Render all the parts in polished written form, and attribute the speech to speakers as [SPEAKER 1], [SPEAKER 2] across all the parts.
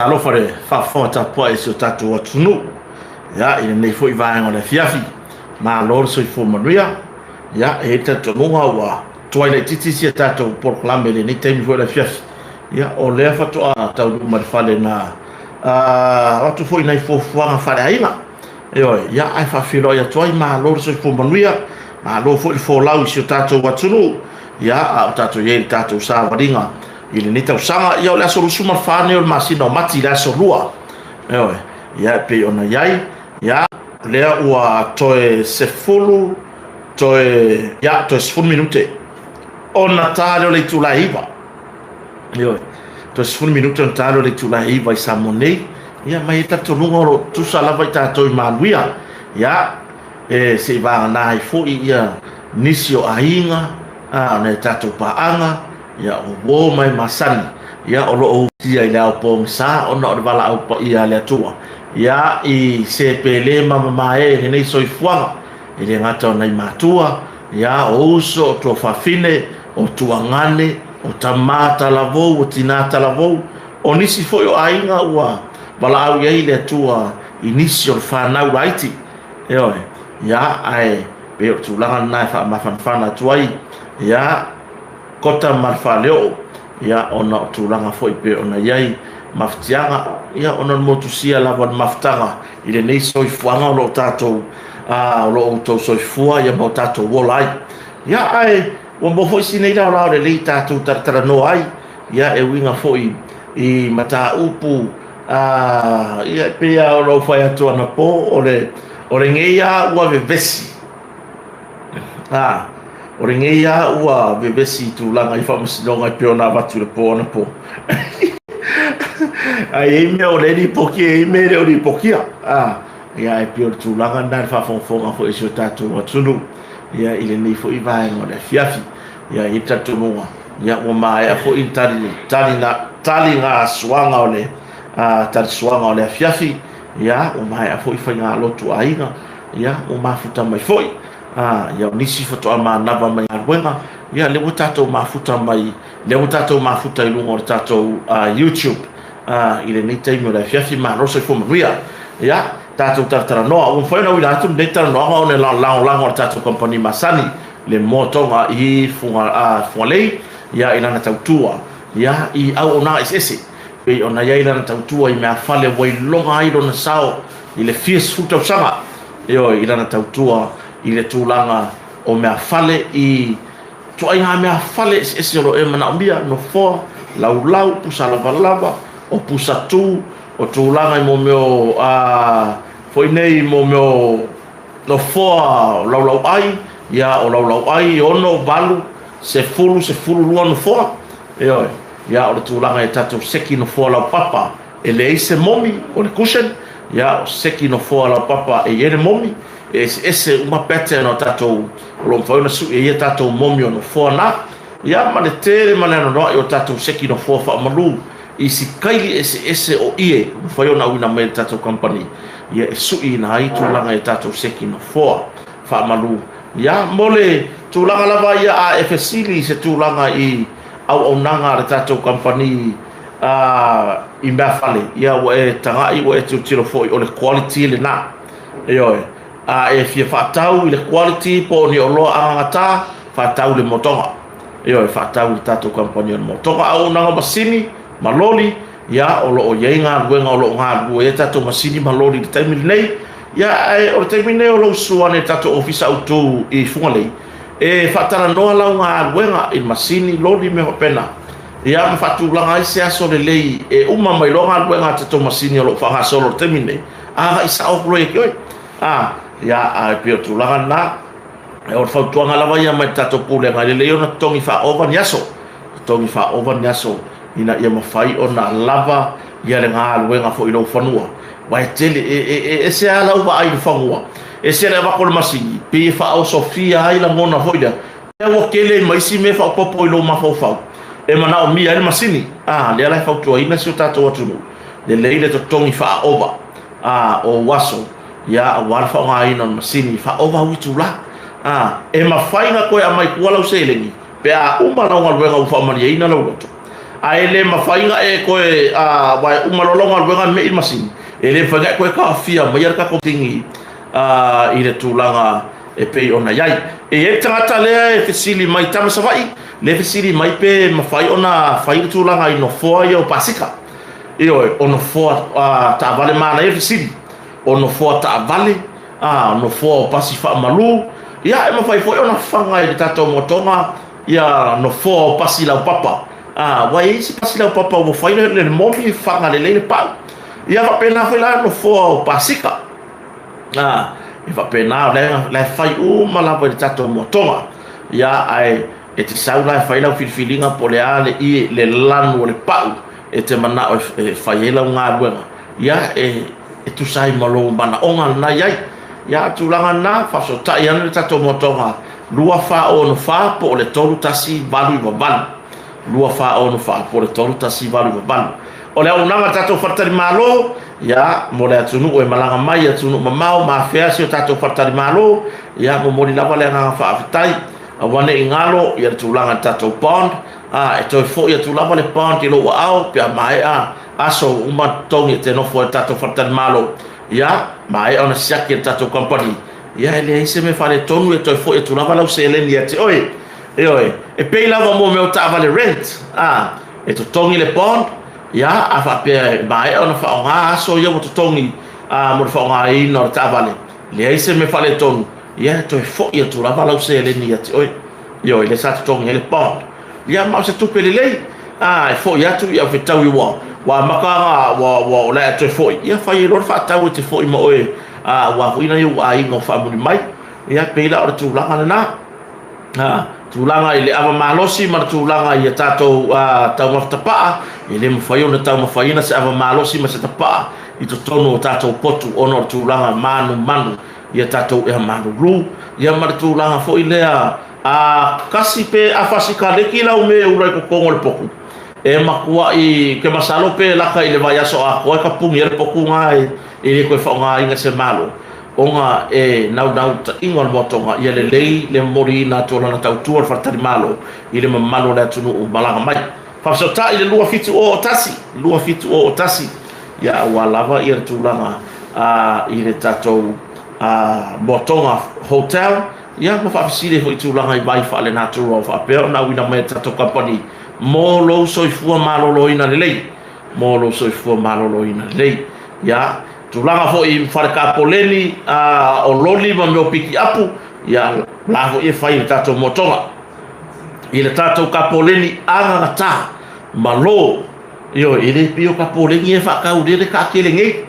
[SPEAKER 1] Alofa le faafofoga tapuai i si o tatou atunuu, ia, i lenei foi vaega o le afiafi. Malo le soifua manuia. Ia, e i ai le talitonuga ua tuai laitiiti si a tatou polokalame i lenei taimi foi o le afiafi. Ia, o lea faatoa taunuu mai le fale na avatu foi nai fuafuaga faaleaiga. Ioe, ia, ae faafeiloai atu ai, malo le soifua manuia, malo foi le folau i si o tatou atunuu, ia, a o tatou i ai i le tatou savaliga i lenei tausaga. Ia, o le aso 24 lenei o le masina o Mati i le aso 2. Ioe, ia, e pei ona i ai, ia, lea ua toe 10, toe, ia, toe 10 minute ona ta lea o le itula e 9. Ioe, toe 10 minute ona ta lea o le itula e 9 i Samoa nei. Ia, ma e i ai le talitonuga o lo o tutusa lava i tatou i manuia. Ia, e se i vagana ai foi ia nisi o aiga, a, o nai a tatou paaga, Ia, o uo ma e masani, ia, o lo o utia i le ao pogisa ona o le valaau paia a le Atua, ia, i se pele ma mamae i lenei soifuaga, e le gata o nai matua, ia, o uso, o tuafafine, o tuagane, o tama talavou, o tina talavou, o nisi foi o aiga ua valaau i ai le Atua i nisi o le fanau laiti, ioe, ia, ae pei o le tulaga lena e faamafanafana atu ai, ia, Kota ma le Faleoo, ia, ona o tulaga foi pei ona i ai mafatiaga, ia, ona o le motusia lava o le mafutaga i lenei soifuaga o lo o tatou, o lo o outou soifua ia ma o tatou ola ai. Ia, ae ua maua foi si nei laolao lelei tatou talatalanoa ai, ia, e uiga foi i mataupu, ia, e pei lava ona ou fai atu anapo, o lenei lava ua vevesi. A, o lenei lava ua vevesi i tulaga i faamasinoga e pei ona avatu i le po anapo. Ae i ai mea o lea e lipoti, e i ai mea e le o lipotia. A, ia ae pei o le tulaga lena i le faafogafoga foi a si o tatou atunuu, ia, i lenei foi vaega o le afiafi. Ia, e i ai le talitonuga, ia, ua maea foi le tali, tali, taliga suaga o le, talisuaga o le afiafi, ia, ua maea foi faigalotu a aiga, Ia, ua mafuta mai foi. A, ia, o nisi faatoa manava mai galuega. Ia, lea ua tatou mafuta mai, lea ua tatou mafuta i luga o le tatou YouTube i lenei taimi o le afiafi. Malo le soifua manuia. Ia, tatou talatalanoa. Ua mafai ona uila atu lenei talanoaga ona e lagolago a le tatou kamupani masani, le Moa Toga i Fugalei, ia, i lana tautua, ia, i auaunaga eseese. Pei ona i ai lana tautua i meafale ua iloga ai lona sao i le fia sefulu tausaga, ioe, i lana tautua i le tulaga o meafale i ituaiga meafale eseese o lo o e manaomia, nofoa, laulau, pusa lavalava, o pusa tu, o tulaga i mea o foi nei mea o nofoa laulauai, ia, o laulauai, 6, 8, 10, 12 nofoa, ioe, ia, o le tulaga i tatou seki nofoa laupapa, E leai se momi o le cushion, ia, o seki nofoa laupapa e i ai le momi, e eseese uma pattern o tatou o lo o mafai ona sui ai a tatou momi o nofoa na. Ia, ma le tele ma le anoanoai o tatou seki nofoa faamalu i sikaili eseese o ie ua mafai ona auina mai e le tatou kamupani, ia, e suiina ai tulaga i tatou seki nofoa faamalu. Ia, mo le tulaga lava ia a e fesili i se tulaga i auaunaga a le tatou kamupani a, i meafale, ia ua e tagai ua e tilotilo foi o le quality lena. Ioe, a e fia faatau i le quality po o ni oloa agagata, faatau i le Motoga. Ioe, faatau i le tatou kamupani o le Motoga. Auaunaga masini ma loli, ia o lo o i ai galuega o lo o galulue ai tatou masini ma loli i le taimi lenei. Ia, ae o le taimi lenei o lo o usu ane i le tatou ofisa autu i Fugalei, e faatalanoa lau galuega i masini, loli, mea faapena. Ia, ma faatulaga ai se aso lelei e uma mai loa galuega a tatou masini o lo o faagasolo i le taimi lenei, agai sao atu loa ia te oe. A, ia, ae pei o le tulaga lena. O le fautuaga lava ia mai le tatou pulega, e lelei ona totogi faaova ni aso, totogi faaova ni aso ina ia mafai ona lava ia le galuega foi i lou fanua. Aua e tele, e ese lava lau vaai i le fanua, ese le avatu o le masini, pei e faaosofia ai lagona foi lea, Ua tele ai ma isi mea faaopoopo i lou mafaufau e manaomia ai le masini. A, lea la e fautuaina si o tatou atunuu, lelei le totogi faaova a, o ou aso, ia, aua le faaaogaina o le masini, faaova au itula. A, e mafai ona toe aumai i tua lau seleni pe a uma lau galuega ua faamalieina lau loto. Ae le mafai ona e toe, aua e uma loa lau galuega mei le masini, e le mafai ona e toe taofia maia le tatou masini i le tulaga e pei ona i ai. E i ai le tagata lea e fesili mai tama Savaii, lea e fesili mai pe mafai ona fai le tulaga i nofoa ia o pasika. Ioe, o nofoa taavale, manaia le fesili. O nofoa taavale, nofoa o pasi faamalu, ia e mafai foi ona faga i le tatou motoga ia nofoa o pasi laupapa. Ua i ai isi pasi laupapa ua fai le momi faga lelei le pau. Ia faapena foi la nofoa o pasika. E faapena, o la e fai uma lava i le tatou motoga. Ia, ae e te sau la e fai lau filifiliga po o le a le ie, le lanu o le pau e te manao e fai ai lau galuega. Ia, e tusa ai ma lou manaoga lena i ai. Ia, o tulaga lena, faafesootai ane le tatou motoga 2464 po o le 3188. 2464 po o le 3188. O le auaunaga a le tatou faletalimalo, ia, mo le atunuu e malaga mai i atunuu mamao ma afea si o tatou faletalimalo, ia, momoli lava le agaga faafetai. Aua ne i galo ia le tulaga i le tatou bond, e toe foi atu lava le bond i lou aao pe a maea aso uma totogi e te nofo ai i le tatou faletalimalo. Ia, maea ona siaki e le tatou kamupani, ia e leai se mea faaletonu, e toe foi atu lava lau seleni ia te oe. Ioe, e pei lava mo mea o taavale rent, e totogi le bond, ia, a faapea e maea ona faaaoga aso ia ua totogi mo le faaaogaina o le taavale, leai se mea faaletonu, ia e toe foi atu lava lau seleni ia te oe. Ioe, lea sa totogi ai le bond. Ia, ma o se tupe lelei, e foi atu, ia fetaui ua amata ona ua o le a toe foi, ia fai ai loa le faatau e te foi ma oe, aua foi nai ou aiga o faamuli mai. Ia, pei la o le tulaga lena. Tulaga i le ava malosi ma le tulaga i a tatou taumafa tapaa, e le mafai ona taumafaina se ava malosi ma se tapaa i totonu o tatou potu ona o le tulaga manumanu i a tatou ea malulu. Ia ma le tulaga foi lea, a kasi pe a fasikaleki lau me ula i totonu o le potu, e matuai ke masalo pe laka i le vaiaso atoa e tapuni ai le potu na e le toe faaaogaina e se malo, ona e naunautaiga o le moatoga ia lelei le momoliina atu o lana tautua le faletalimalo i le mamalu o le atunuu malaga mai. Faafesootai i le 2701, 2701, ia aua lava ia le tulaga i le tatou moatoga hotel, ia ma faafesili ai foi i tulaga i vai faale-natura o faapea ona auina mai e le tatou kamupani mo lou soifua maloloina lelei, mo lou soifua maloloina lelei. Ia, tulaga foi i fale kapoleni, o loli ma mea o pikiapu, ia, la foi e fai i le tatou motoga. I le tatou kapoleni agagata, malo, ioe, e le pei o kapoleni e faatau lea le taatele nei.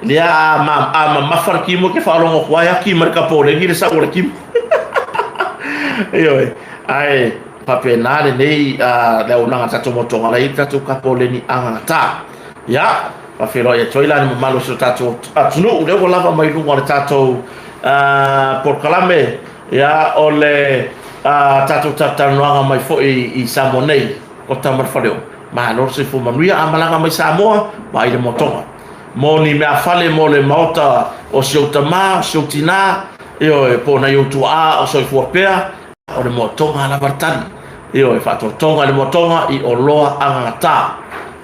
[SPEAKER 1] Lea a mamafa le timo e te faalogo atu ai ati mai le kapoleni le sau o le timo. Ioe, ae faapena lenei le auaunaga a le tatou motoga la e i ai le tatou kapoleni agagata. Ia, faafeiloai atu ai la i le mamalu o si o tatou atunuu, lea ua lava mai luga o le tatou polokalame, ia, o le tatou talatalanoaga mai foi i Samoa nei, o Tama le Faleo. Malo le soifua manuia, a malaga mai Samoa, vaai le motoga. Mo ni meafale mo le maota o si ou tama, o si ou tinā, ioe, po o nai ou tuaa o soifua pea, o le moatoga lava le tali. Ioe, faatoatoga i le moatoga i oloa agagata.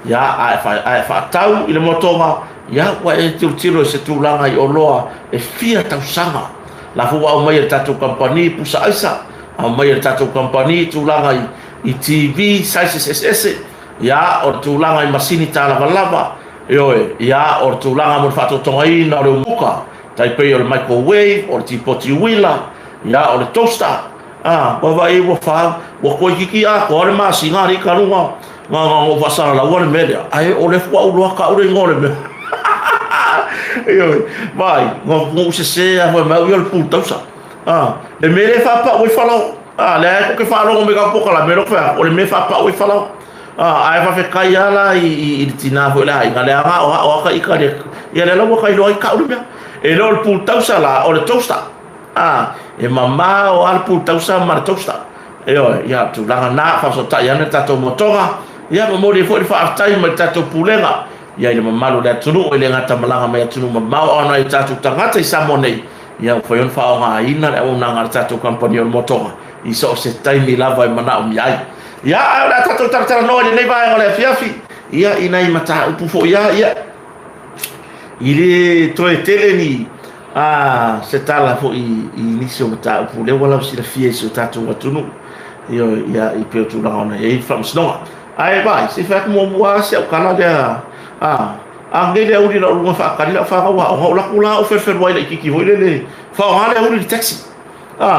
[SPEAKER 1] Ia, a e faatau i le moatoga, ia, ua e tilotilo i se tulaga i oloa e fia tausaga. La foi ua aumai e le tatou kamupani pusa aisa, aumai e le tatou kamupani tulaga i TV, sizes eseese, ia, o le tulaga i masini tālavalava, ioe, ia, o le tulaga mo le faatotogaina o le umuka, tai pei o le microwave, o le tipoti uila, ia, o le toaster, ua vaai ua fa, ua toeitiiti atoa le masina alii talu na ou faasalalaua le mea lea, ae o lea faatoa ou iloa tau le igoa o le mea. Ioe, vaai, na ou sese lava fai mai au ia o le pultausa. Le mea lea e faapau ai falaoa. Lea e tou te faalogo mai i tatou polokalame, lea ou te fai atu, o le mea e faapau ai falaoa. Ae faafetai lava la i le tina foi o le aiga, lea na aoao lava ita le, ia lea la ua ta iloa ai tau le mea. E le o le pultausa la, o le toaster. E mamao lava le pultausa ma le toaster. Ioe, ia, o le tulaga lena, faafesootai ane le tatou motoga, ia momoli ai foi le faafetai mai le tatou Pulega, ia i le mamalu o le atunuu, e le gata malaga mai atunuu mamao, a o nai o tatou tagata i Samoa nei, ia ua mafai ona faaaogaina le auaunaga a le tatou kamupani o le motoga i so o se taimi lava e manaomia ai. Ia, ae o le a tatou talatalanoa i lenei vaega o le afiafi, ia, i nai mataupu foi lava, ia, i le toe tele ni a, se tala foi i nisi o mataupu lea ua lausilafia i si o tatou atunuu, ia, ia, i pei o tulaga ona i ai le faamasinoga. Ae vaai, se i fai atu muamua lava si au tala lea, a, a nei le aoauli i lau luga faatali lau fanau aoga, o latou la au felufeluai laitiiti foi lele, faaaoga le aoauli i le taxi. A,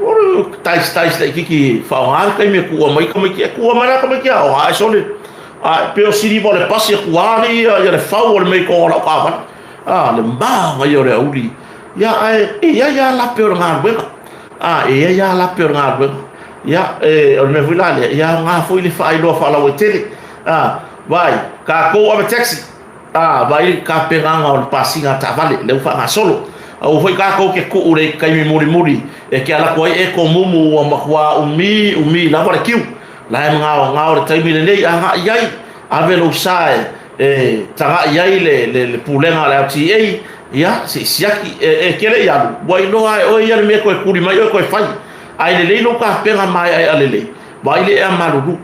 [SPEAKER 1] o tais tais laitiiti faaaoga le taimi e tuua mai tamaiti, e tuua mai la tamaiti aoga, ae sole, a, pei o siliva o le pasi e tuua alii ia, ia le fau o le meitoga o lau taavale. A, le manaia o le aoauli. Ia, ae e i ai lava lape o le galuega. A, e i ai lava lape o le galuega. Ia, e, o le mea foi la lea, ia aoga foi le faailoa faalauaitele. A, vaai, tatou ave taxi. A, vaai le tapenaga o le pasiga taavale, lea ua faagasolo. Aua foi tatou te tuu le taimi mulimuli e te alu atu ai e tomumu ua matua umi umi lava le kiu. La e magaogao le taimi lenei, agai ai, ave lou sa e, e tagai ai le, le, le pulega a le LTA, ia, se i siaki, e, e kele i alu, ua iloa e oe ia le mea toe tuli mai oe toe fai. Ae lelei lou tapena maeaea lelei, vaai le ea malulu.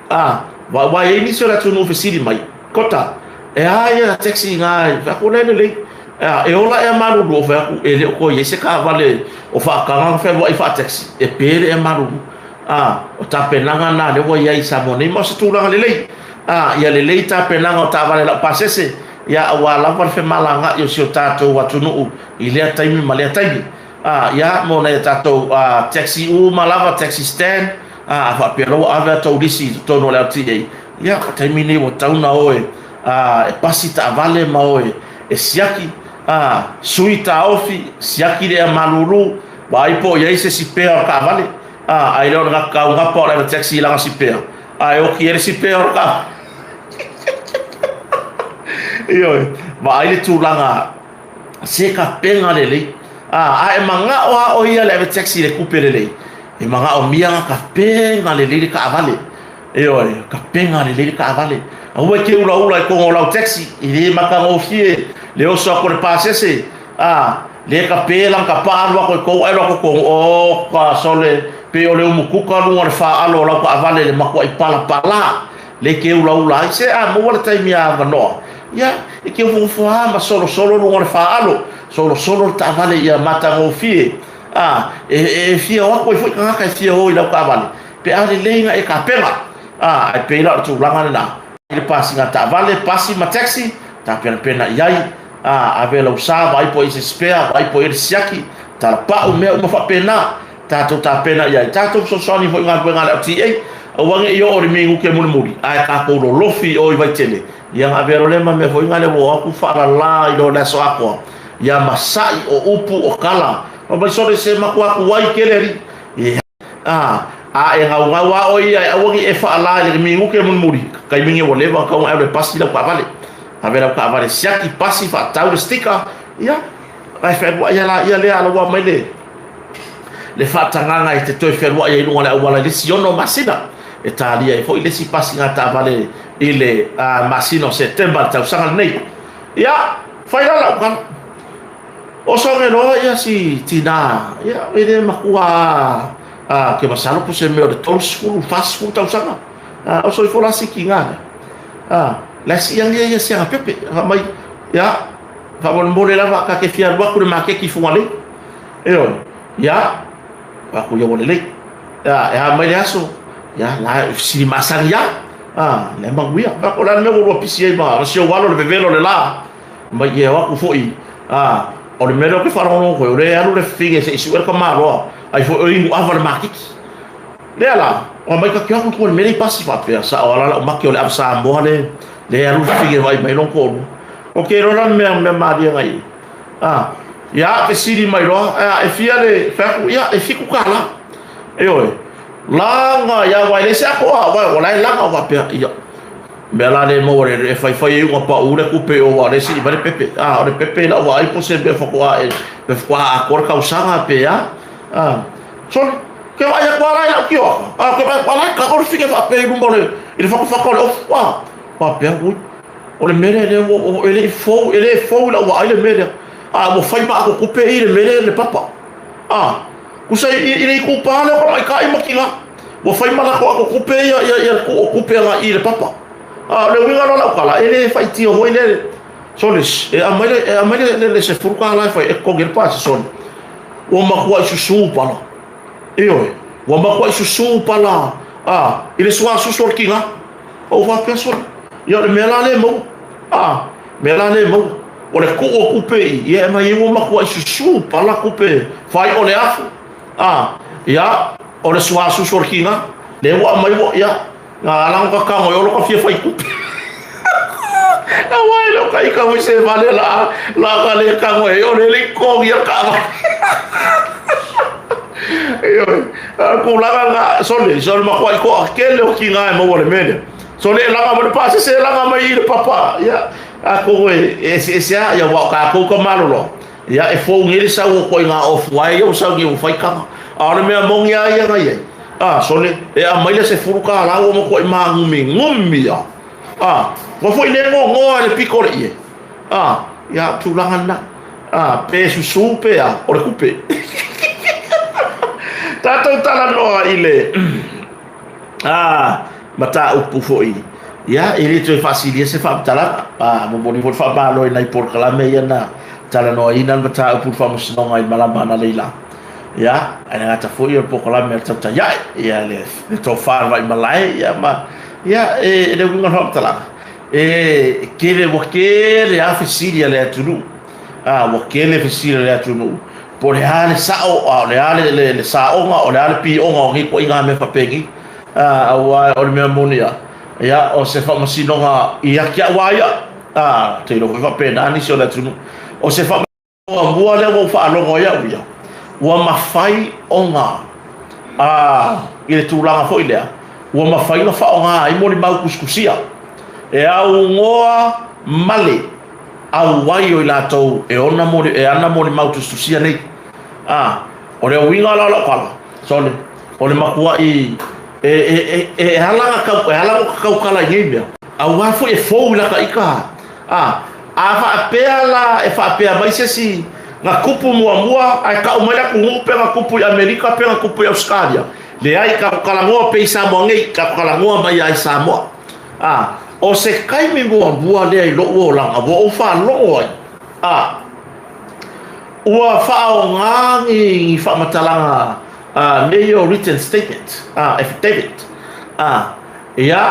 [SPEAKER 1] A, aua e i ai nisi o le atunuu fesili mai, Kota, e a ia taxi ngā i fai atu, o la e lelei. A, e ola ea malulu, o fai atu, e le o toe i ai se taavale o faataga ona fealuai faa-taxi, e pe le ea malulu. A, o tapenaga na lea ua i ai i Samoa nei, ma o se tulaga lelei. A, ia lelei tapenaga o taavale laupasese, ia aua lava le femalagaai o si o tatou atunuu i lea taimi ma lea taimi. A, ia, mo nai a tatou a, taxi uma lava, taxi stand, a, a faapea loa ua ave a tou lisi i totonu o le LTA, ia, o le taimi lenei ua tatau ona o e, a, e pasi taavale ma o e, e siaki, a, sui taofi, siaki le ea malulu, vaai po o i ai se sipea o le taavale, a, ae le o le taugapa o le ave taxi i lana sipea, ae oti ai le sipea o le taavale. Ioe, vaai le tulaga se tapena lelei. A, a e manao lava oe ia le ave taxi i le tupe lelei, e manaomia na tapena lelei le taavale. Ioe, tapena lelei le taavale. Aua e te ulaula i totonu o lau taxi, e le matagofie le oso atu o le pasese, a, le tape lana tapa alu atu i tou ae alu atu i totonu, oka sole, pei o le umukuka luga o le faalo o lau taavale i le matuai palapala. Le te ulaula ai, se a maua le taimi avanoa, ia, e te ofoofo lava ma solosolo luga o le faalo, solosolo le taavale ia matagofie, a, e, e fia o atu ai foi tagata e fia o i lau taavale, pe a lelei na e tapena, a, ae pei la o le tulaga lena, i le pasiga taavale, pasi ma taxi, tapenapena i ai, a, ave lau sa, vaai po o i ai se spare, vaai po o i ai le siaki, talapau, mea uma faapena, tatou tapena i ai, tatou fesoasoani foi i galuega a le LTA, aua ne i oo i le minute mulimuli, ae tatou lolofi i o i Vaitele, ia ona avea loa lea ma mea foi lea ua o atu faalala i lo le aso atoa, ia masa'i o upu o tala, fai mai sole se matua tuai tele alii, ia, a, a e gaugau lava oe ia e aua ne i e faalala i le minute mulimuli, taimi nei ua leva ona tatau ona e alu e pasi lau taavale, ave lau taavale siaki, pasi, faatau le sticker, ia, ona e fealuai lava laia lea ala ua aumai le le faatagaga e te toe fealuai ai i luga o le auala i le isi 6 masina, e talia ai foi le isi pasiga taavale i le masina o Setema i le tausaga lenei. Ia, fai la lau tala. Oso ane loa ia si tinā, ia, e le matua a, ke masalo po se mea o le 30, 40 tausaga. A, oso ifo la si tinā lea. A, la e sii ane ia si ana pepe. Fai mai, ia, faamolemole lava ta te fia alu atu i le maketi i Fugalei. Ioe, ia, aku ia ua lelei. Ia, e a mai le aso, ia, la e fesili masani lava. A, le manuia. Fai atu, o le a le mea ua lua pisi ai ma si ou alo i le vevelo o le la. Mai e o atu foi, a, o le mea lea ou te faalogologo atu ai, o lea e alu le fafine se i sue le tamaloa, ai foi o inu ava i le maketi. Lea la, ua mai ta te o atu i le mea lea i pasi faapea, sao lava la lau mate o le ava Samoa lea, lea e alu le fafine e vaai mai lona toalua. Ou te iloa la le mea, mea malie na i ai. A, ia, fesili mai loa, a, e fia le, fai atu, ia, e $7. Ioe, laga ia, aua e leai se atoa, aua o la e laga, ou faapea, ia, mea la le maua le, e faifai ai una pau le tupe i o, aua o lea e sii mai le pepe. A, o le pepe i lau vaai po o se mea faatoa e, pe faatoa atoa le tausaga pe a. A, sole, ke vaai atu lava la i lau tioata, a, ke vaai atu lava la e tago le fine faapea i luma o le, i le fatafata o le ofu, a, faapea, ui, O le mea lea, lea ua, e le i fou, e le fou i lau vaai le mea lea. A ua fai ma akokupe i le mea lea le papa. A, tusa i, i le itupa lea o tamaitai ma tina. Ua fai ma lako ato kupe ia ia ia le tuu o kupe agai i le papa. A o le uiga la o lau tala, e le faitio foi le sole, e aumai le, e aumai le, le, le $10 e fai e totogi ai le pasi sole. Ua matuai susu pala. Ioe, ua matuai susu pala a, i le suasusu o le tiga. Ou faapea sole, ia o le mea la lea e maua. A, mea la lea e maua. O le tuu o kupe i, ia e aumai ai ua matuai susu pala kupe fai o le afu. A, ia, o le suasusu o le tiga, lea ua aumai ua, ia, na ala ona tatago e Olo ka fia fai tupe. Aua e le o ka ika foi se vale la, la ka le tago e o le le totogi a le taavale. Ioe, a tulaga na, sole, sole matuai toatele o tiga e maua i le mea lea. Sole e laga mai le pasese e laga mai i le papa, ia, atonu e eseese lava, ia aua o tatou ka malolo, Ia, e fou nei le sau o ituaiga ofu ae ia ua sau nei ua fai tama. A o le mea moni lava ia na i ai, a, sole, e aumai le $10 ua matuai māgumigomi lava. A, ua foi le gogoa i le pito o le ie. A, ia, o tulaga lena. A, pe susu pe a, o le tupe. Tatou talanoa i le a, mataupu foi, ia, e le toe faasilia se faamatalaga. A, momoli foi le faamalo i nai polokalame ia na talanoaina le mataupu i le faamasinoga i malama analeila. Ia, ae le gata foi o le polokalame a le Tautai Ae, ia, le, le tofa a le Vaimalae, ia, ma, ia, e, le uiga o le faamatalaga, e tele, ua tele lava fesili a le atunuu. A, ua tele fesili a le atunuu, po o le a le sao, a o le a le, le, le saoga, o le a le pioga o nei ituaiga mea faapenei. A, aua o le mea moni lava, ia, o se faamasinoga ia te au lava ia, a, ou te iloa foi faapena nisi o le atunuu. O se faamasinoga muamua lea ua ou faalogo ai au ia, ua mafai ona, a, i le tulaga foi lea, ua mafai ona faaaoga ai molimau tusitusia e aunoa ma le auai o i latou e ona moli, e ana molimau tusitusia nei. A, o le uiga la o lau tala, sole, o le matuai e, e, e, e ala ona tau, e ala ona tautala i nei mea, aua foi e fou i lata ita. A, a faapea la e faapea mai se isi na tupu muamua ae tau mai le atunuu pe na tupu i Amerika pe na tupu i Ausetalia, leai, tatou talanoa pea i Samoa nei, tatou talanoa mai lava i Samoa. A, o se taimi muamua lea i lou olaga ua ou faalogo ai, a, ua faaaoga ni, ni faamatalaga, a, mea ia o written statement, a, affidavit, a, ia,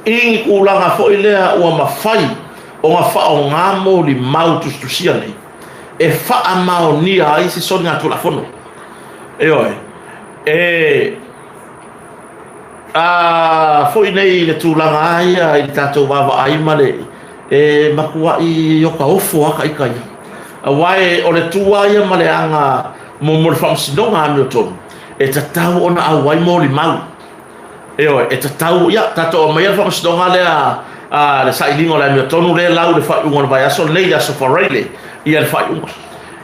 [SPEAKER 1] i ni tulaga foi lea ua mafai ona faaaoga molimau tusitusia nei e faamaonia ai se soligatulafono. Ioe, e A foi nei i le tulaga lava ia i le tatou vaavaai ma le, e matuai otaofo lava ta ita ia. Aua e, o le tu lava ia ma le aga mo, mo le faamasinoga amiotonu, e tatau ona auai molimau. Ioe, e tatau, ia, tatou aumaia le faamasinoga lea a le sailiga o le amiotonu lea e lau i le faaiuga o le vaiaso lenei, le aso Faraile, ia le faaiuga.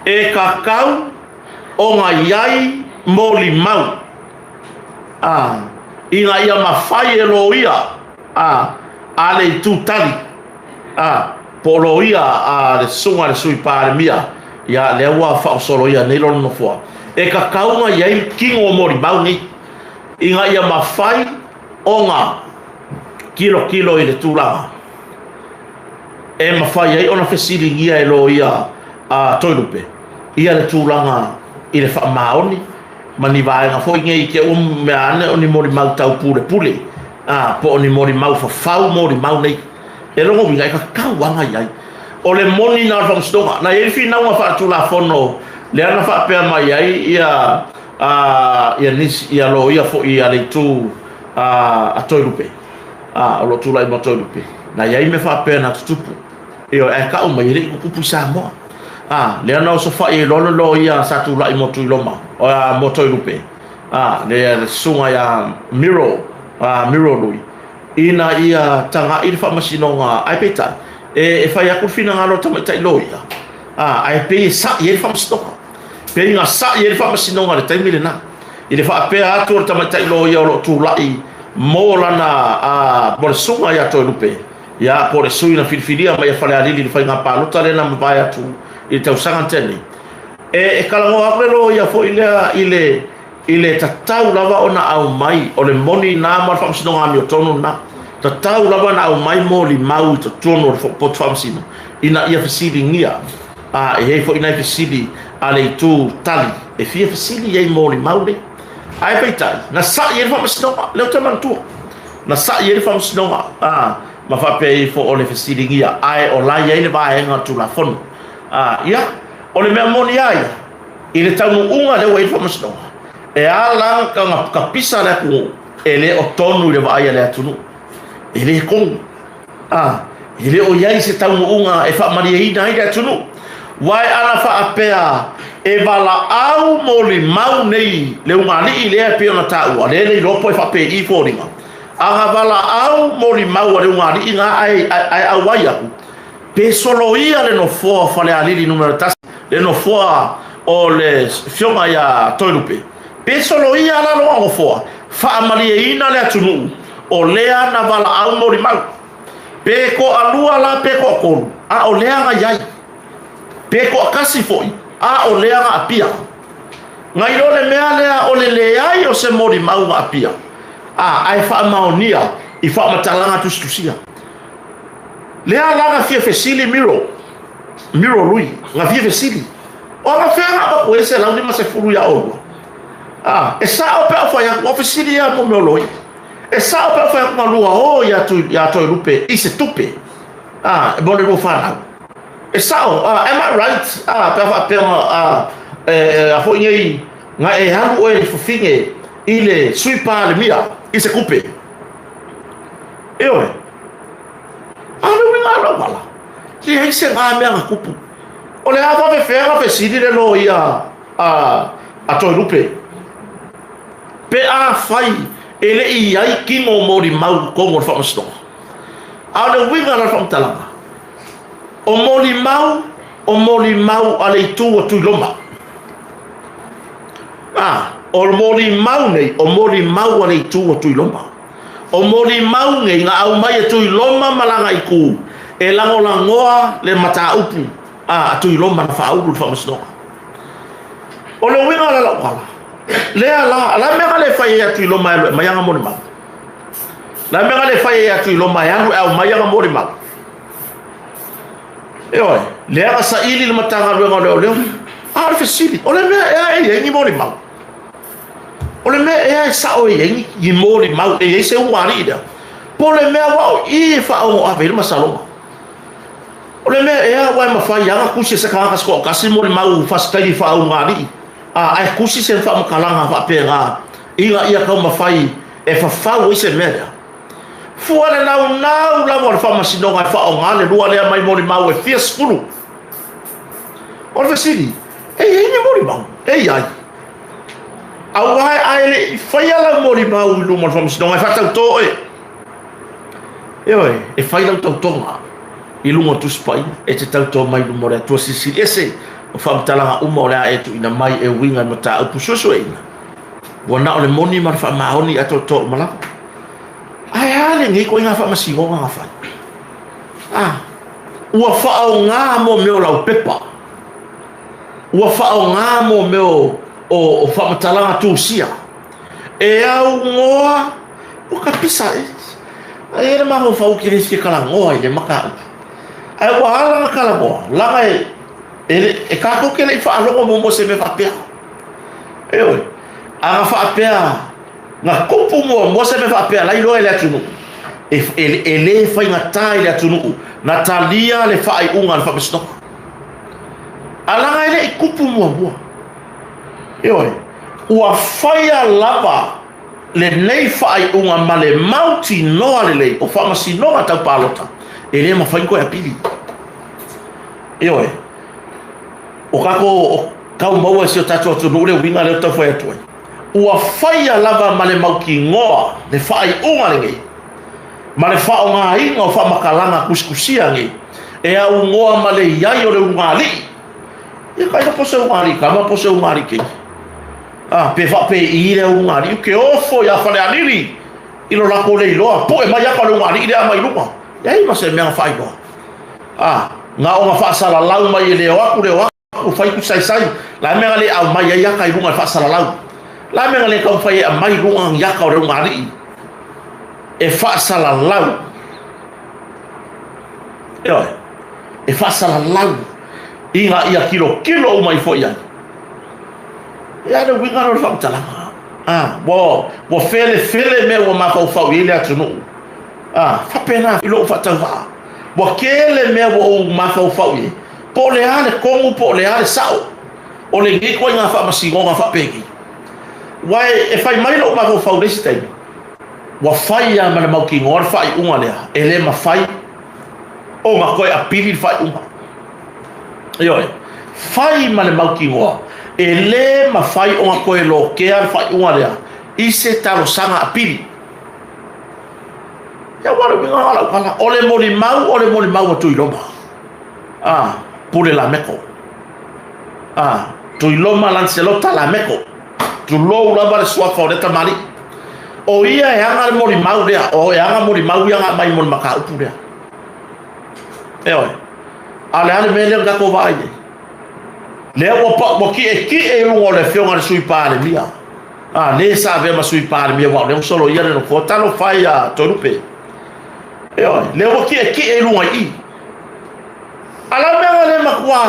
[SPEAKER 1] E tatau ona i ai molimau. A, ina ia mafai e loia a, a le itu tali, a, po o loia a le susuga i le Sui Palemia, ia, lea ua faaosoloia nei lona nofoa, e tatau ona i ai le tino o molimau nei, ina ia mafai ona tilotilo i le tulaga e mafai ai ona fesiligia e loia a Toelupe ia le tulaga i le faamaoni ma ni vaega foi nei i te ua mea ane o ni molimau tau pulepule, a, po o ni molimau fafau molimau nei. E lona uiga, e tatau lava ona i ai. O le moni lena o le faamasinoga. Na i ai le finauga faaletulafono lea na faapea mai ai ia, a, ia nisi, ia loia foi a le itu a, a Toelupe, a, o lo o tulai mo Toelupe. Na i ai mea faapea na tutupu. Ioe, ae tau mai e le i tutupu i Samoa. A, lea na osofai ai loa le loia sa tulai mo Tuiloma, a, mo Toelupe, a, le, le susuga ia Miro, a, Miro Lui, ina ia taga'i le faamasinoga, ae peitai, e, e fai atu le finagalo o le tamaitai loia, a, ae pei e sa'i ai le faamasinoga. Pei na sa'i ai le faamasinoga i le taimi lena, i le faapea atu o le tamaitai loia o lo o tulai mo lana, a, mo le susuga ia Toelupe, Ia, po o le sui na filifilia mai e Falealili i le faiga palota lea na mavae atu i le tausaga na tea nei. E, e talanoa atu le loia foi lea i le, I le tatau lava ona aumai, o le moni na ma le faamasinoga amiotonu lena, tatau lava ona aumai molimau i totonu o le poto faamasino ina ia fesiligia. A e i ai foi nai fesili a le itu tali e fia fesili i ai molimau nei. Ae peitai, na sa'i ai le faamasinoga, lea ou te manatua, na sa'i ai le faamasinoga a, ma faapea ifo o le fesiligia, ae o la e i ai le vaega o le Tulafono. A, ia, o le mea moni lava ia, I le taunuuga lea ua i ai le faamasinoga, e ala ona kapisa le atunuu, e le o tonu i le vaai a le atunuu. E le tonu. A, e le o i ai se taunuuga e faamalieina ai le atunuu. Uae ana faapea e valaau molimau nei le ugaalii lea e pei ona taua, lea e le iloa po e faapei foliga, ana valaau molimau a le ugaalii na ae, ae auai atu, Pe soloia le nofoa o Falealili Nu.1, le nofoa o le Afioga ia Toelupe, pe soloia la lona nofoa, faamalieina le atunuu o lea na valaau molimau. Pe toalua la pe toatolu, a o lea na i ai. Pe toatasi foi, a o lea na apia. Na i lo le mea lea o le leai o se molimau na apia, a, ae faamaonia i faamatalaga tusitusia. Lea la na fia fesili Miro, Miro Lui, na fia fesili, o anafea na avatu ai 150 ia oulua? Ah, e sao pe a ou fai atu, ua fesili ia mo mea o loia. E sao pe a ou fai atu na lua o ia tu ia Toelupe i se tupe. Ah, mo le lua fanau. E sao, ah, am I right? Ah, pe a faapea ah, e, e, a foi nei, na e alu oe i fafine i le Sui Palemia i se tupe. Ioe. A o le uiga o lau vala, leai se ga mea na tupu. O le a faafefea na fesili le loia a, a Toelupe, pe afai e le i i ai kino o molimau i totonu o le faamasinoga. A o le uiga la o le faamatalaga, o molimau, o molimau a le itu a Tuiloma. A, o molimau nei, o molimau a le itu a Tuiloma. O molimau nei na aumai e Tuiloma ma lana itu e lagolagoa le mataupu a Tuiloma na faaulu i le faamasinoga. O le uiga o le lau tala, lea la, la mea na le fai ai a Tuiloma e alu e aumai ana molimau? La mea na le fai ai a Tuiloma e alu e aumai ana molimau? Ioe, lea na saili le Matagaluega o Leoleo, a o le fesili, o le mea ea e i ai ni molimau? O le mea ea e sao e i ai ni molimau, e i ai se ulualii lea? Po o le mea ua o i e faaono ave ai le masaloga? O le mea ea ua e mafai lava ona tusi e se tagata se toatasi molimau faasitaili faaulualii, a ae tusi se faamatalaga faapena ina ia taumafai e fafau ai se mea lea? Fua le naunau lava o le faamasinoga e faaaoga le lua lea mai molimau e fia sefulu. O le fesili, e i ai ni molimau? E i ai. Aua a e le i faia lau molimau i luma o le faamasinoga, e faatautō oe. Ioe, e fai lau tautoga i luga o Tusi Paia, e te tautō mai i luma o le Atua Silisili Ese, o faamatalaga uma o le a e tuuina mai e uiga i mataupu suesueina, ua na o le moni ma le faamaoni atoatoa uma lava. Ae a lenei ituaiga faamasinoga na fai? A, ua faaaoga mo mea o laupepa, ua faaaoga mo mea o, o, o faamatalaga tusia, e augoa ua kapisa e. Ai e le mafaufau ke le fia talanoa i le mataupu. Ae ua ala na talanoa, laga e, e, e kākou ke le i faalogo muamua se mea faapea. Ioe, a na faapea Na tupu muamua se mea faapea la iloa e le atunuu, e, e, e le faigata i le atunuu na talia le faaiuga a le faamasinoga. A laga e le i tupu muamua. Ioe, ua faia lava lenei faaiuga ma le mautinoa lelei o faamasinoga tau palota, e le mafai ona toe apili. Ioe, o tatou o tau maua e si o tatou atunuu le uiga lea ou te tau fai atu ai. Ua faia lava ma le mautinoa le faaiuga lenei ma le faaaogaina o faamatalaga tusitusia nei e aunoa ma le i ai o le ulugalii. Ia tailo po o se ulugalii tama po o se ulugalii keiki. A, pe faapei lea ulugalii, ou te ofo ia Falealili i lo latou le iloa, pue mai aka o le ulugalii lea mai luga. Leai ma se mea na faailoa. A, na ona faasalalau mai e le o atu le o atu. Ua fai tusaisai, la mea na le aumai ai aka i luga i le faasalalau. Le a le mea na le taumafai e aumai i luga ni ata o le ulugalii e faasalalau? Ioe, e faasalalau ina ia tilotilo uma ifo i ai. Ia le uiga lea o le faamatalaga. Ah, ua felefele mea ua mafaufau i ai le atunuu. Ah, faapena i lou faatauvaa. Ua tele mea ua ou mafaufau i ai. Po o le a le tonu, po o le a le sao o lenei ituaiga faamasinoga faapenei. Aua e fai mai lou mafaufau i le isi taimi, ua fai lava ma le mautinoa le faaiuga lea, e le mafai ona toe apili le faaiuga. Ioe, fai ma le mautinoa, e le mafai ona toe lotea le faaiuga lea i se talosaga apili. Ia ua le uiga o lau tala, o le molimau, o le molimau a Tuiloma. Ah, Pule Lameko. Ah, Tuiloma Lancelota Lameko. Tulou lava le suafa o lea tamalii. O ia e ana le molimau lea, o e ana molimau ia na aumai mo le mataupu lea. Ioe. A o le a le mea lea na tatou vaai ai? Lea ua pau, ua ki'eki'e i luga o le afioga i le Sui Palemia. A, le sa avea ma Sui Palemia, aua o lea ua soloia le nofoa. Talofa e ia Toelupe. Ioe, lea ua ki'eki'e i luga i i. A o le a le mea na le matua,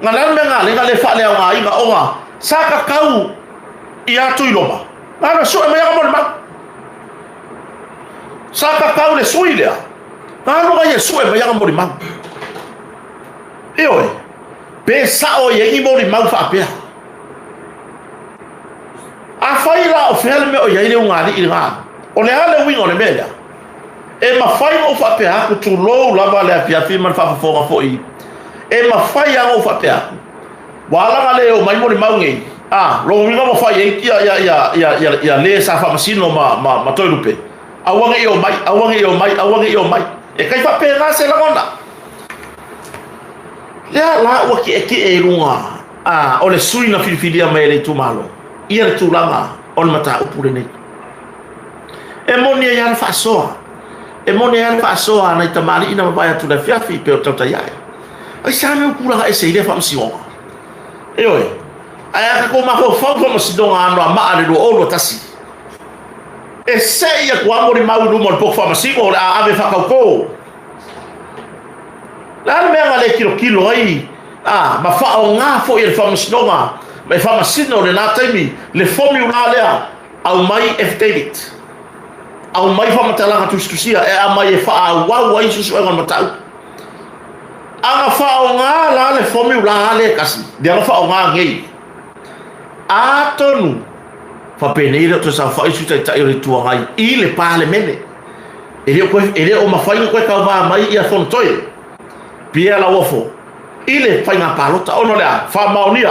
[SPEAKER 1] na le a le mea na ala ai ona le faaleaogaina ona sa tatau ia Tuiloma, na alu e sue mai ana molimau. Sa tatau i le sui lea, na alu ai e sue mai ana molimau. Ioe, pe sao e i ai ni molimau faapea. Afai la o fea le mea o i ai le ugali'i lena, o le a le uiga o le mea lea? E mafai ona ou faapea atu, tulou lava le afiafi ma le faafofoga foi, e mafai lava ona ou faapea atu, ua ala ona le oo mai molimau nei, a, lona uiga ua fai ai ia, ia, ia, ia, ia, ia le sa faamasino ma, ma, ma Toelupe, aua ne i oo mai, aua ne i oo mai, aua ne i oo mai. E tai faapena se lagona. Lea la ua tietie i luga a, o le sui na filifilia mai e le itumalo ia le tulaga o le mataupu lenei. E moni ai lava le faasoa. E moni ai lava le faasoa a nai tamalii na mavae atu i le afiafi pei o le tautai ae. Aisea mea ua tulaga ese i lea faamasinoga? Ioe. Ae a tatou mafaufau i faamasinoga Anoamaa i le 2021, e sei atu lava molimau i luma o le poto faamasino o le a ave faatauto. Le a le mea na le tilotilo ai a, ma faaaoga foi e le faamasinoga ma e faamasino i lena taimi le formula lea, aumai affidavit, aumai faamatalaga tusitusia e aumai e faaauau ai suesuega o le mataupu. A na faaaoga la le formula lea e tasi, lea na faaaoga nei, atonu faapenei e le o toe saofai le Sui Taitai o le Itu Agai i le Palemene. E le o, toe, e le o mafai ona toe tauva mai ia Fonotoe Pierre Lauofo i le faiga palota ona o le a? Faamaonia,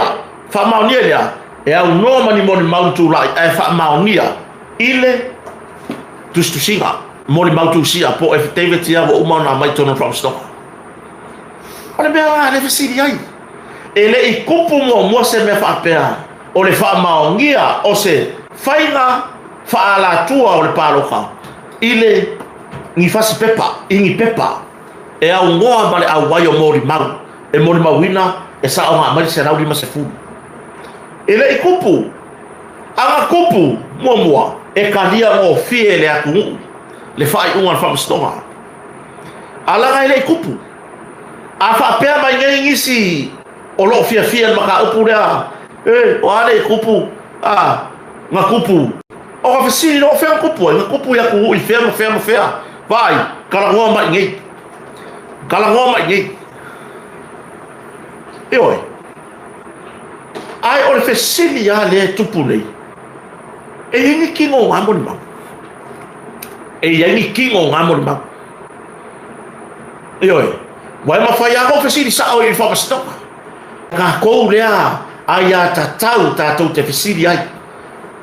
[SPEAKER 1] faamaonia i le a? E aunoa ma ni molimau na tulai ae faamaonia i le tusitusiga, molimau tusia po o affidavit ia ua uma ona aumai i totonu o le Faamasinoga. O le mea la lea e fesili ai, e le i tupu muamua se mea faapea o le faamaonia o se faiga faaalatua o le palota i le ni fasi pepa, i ni pepa e aunoa ma le auai o molimau e molimauina e saoga mai le 150. E le i tupu, a na tupu muamua, e talia gofie e le atunuu le faaiuga a le Faamasinoga. A leaga e le i tupu. A faapea mai nei nisi o lo o fiafia i le mataupu lea, e, o a le i tupu, a, na tupu. O ka fesili loa, o fea na tupu ai? Na tupu i atunuu i fea ma fea ma fea. Vaai, talanoa mai i nei. Talanoa mai i nei. Ioe. Ae o le fesili lava lea e tupu nei, e i ai ni kino o ngā molimau? E i ai ni kino o ngā molimau? Ioe. Ua e mafai lava ona fesili sao i le faamasinoga. Tatou lea aiatatau tatou te fesili ai.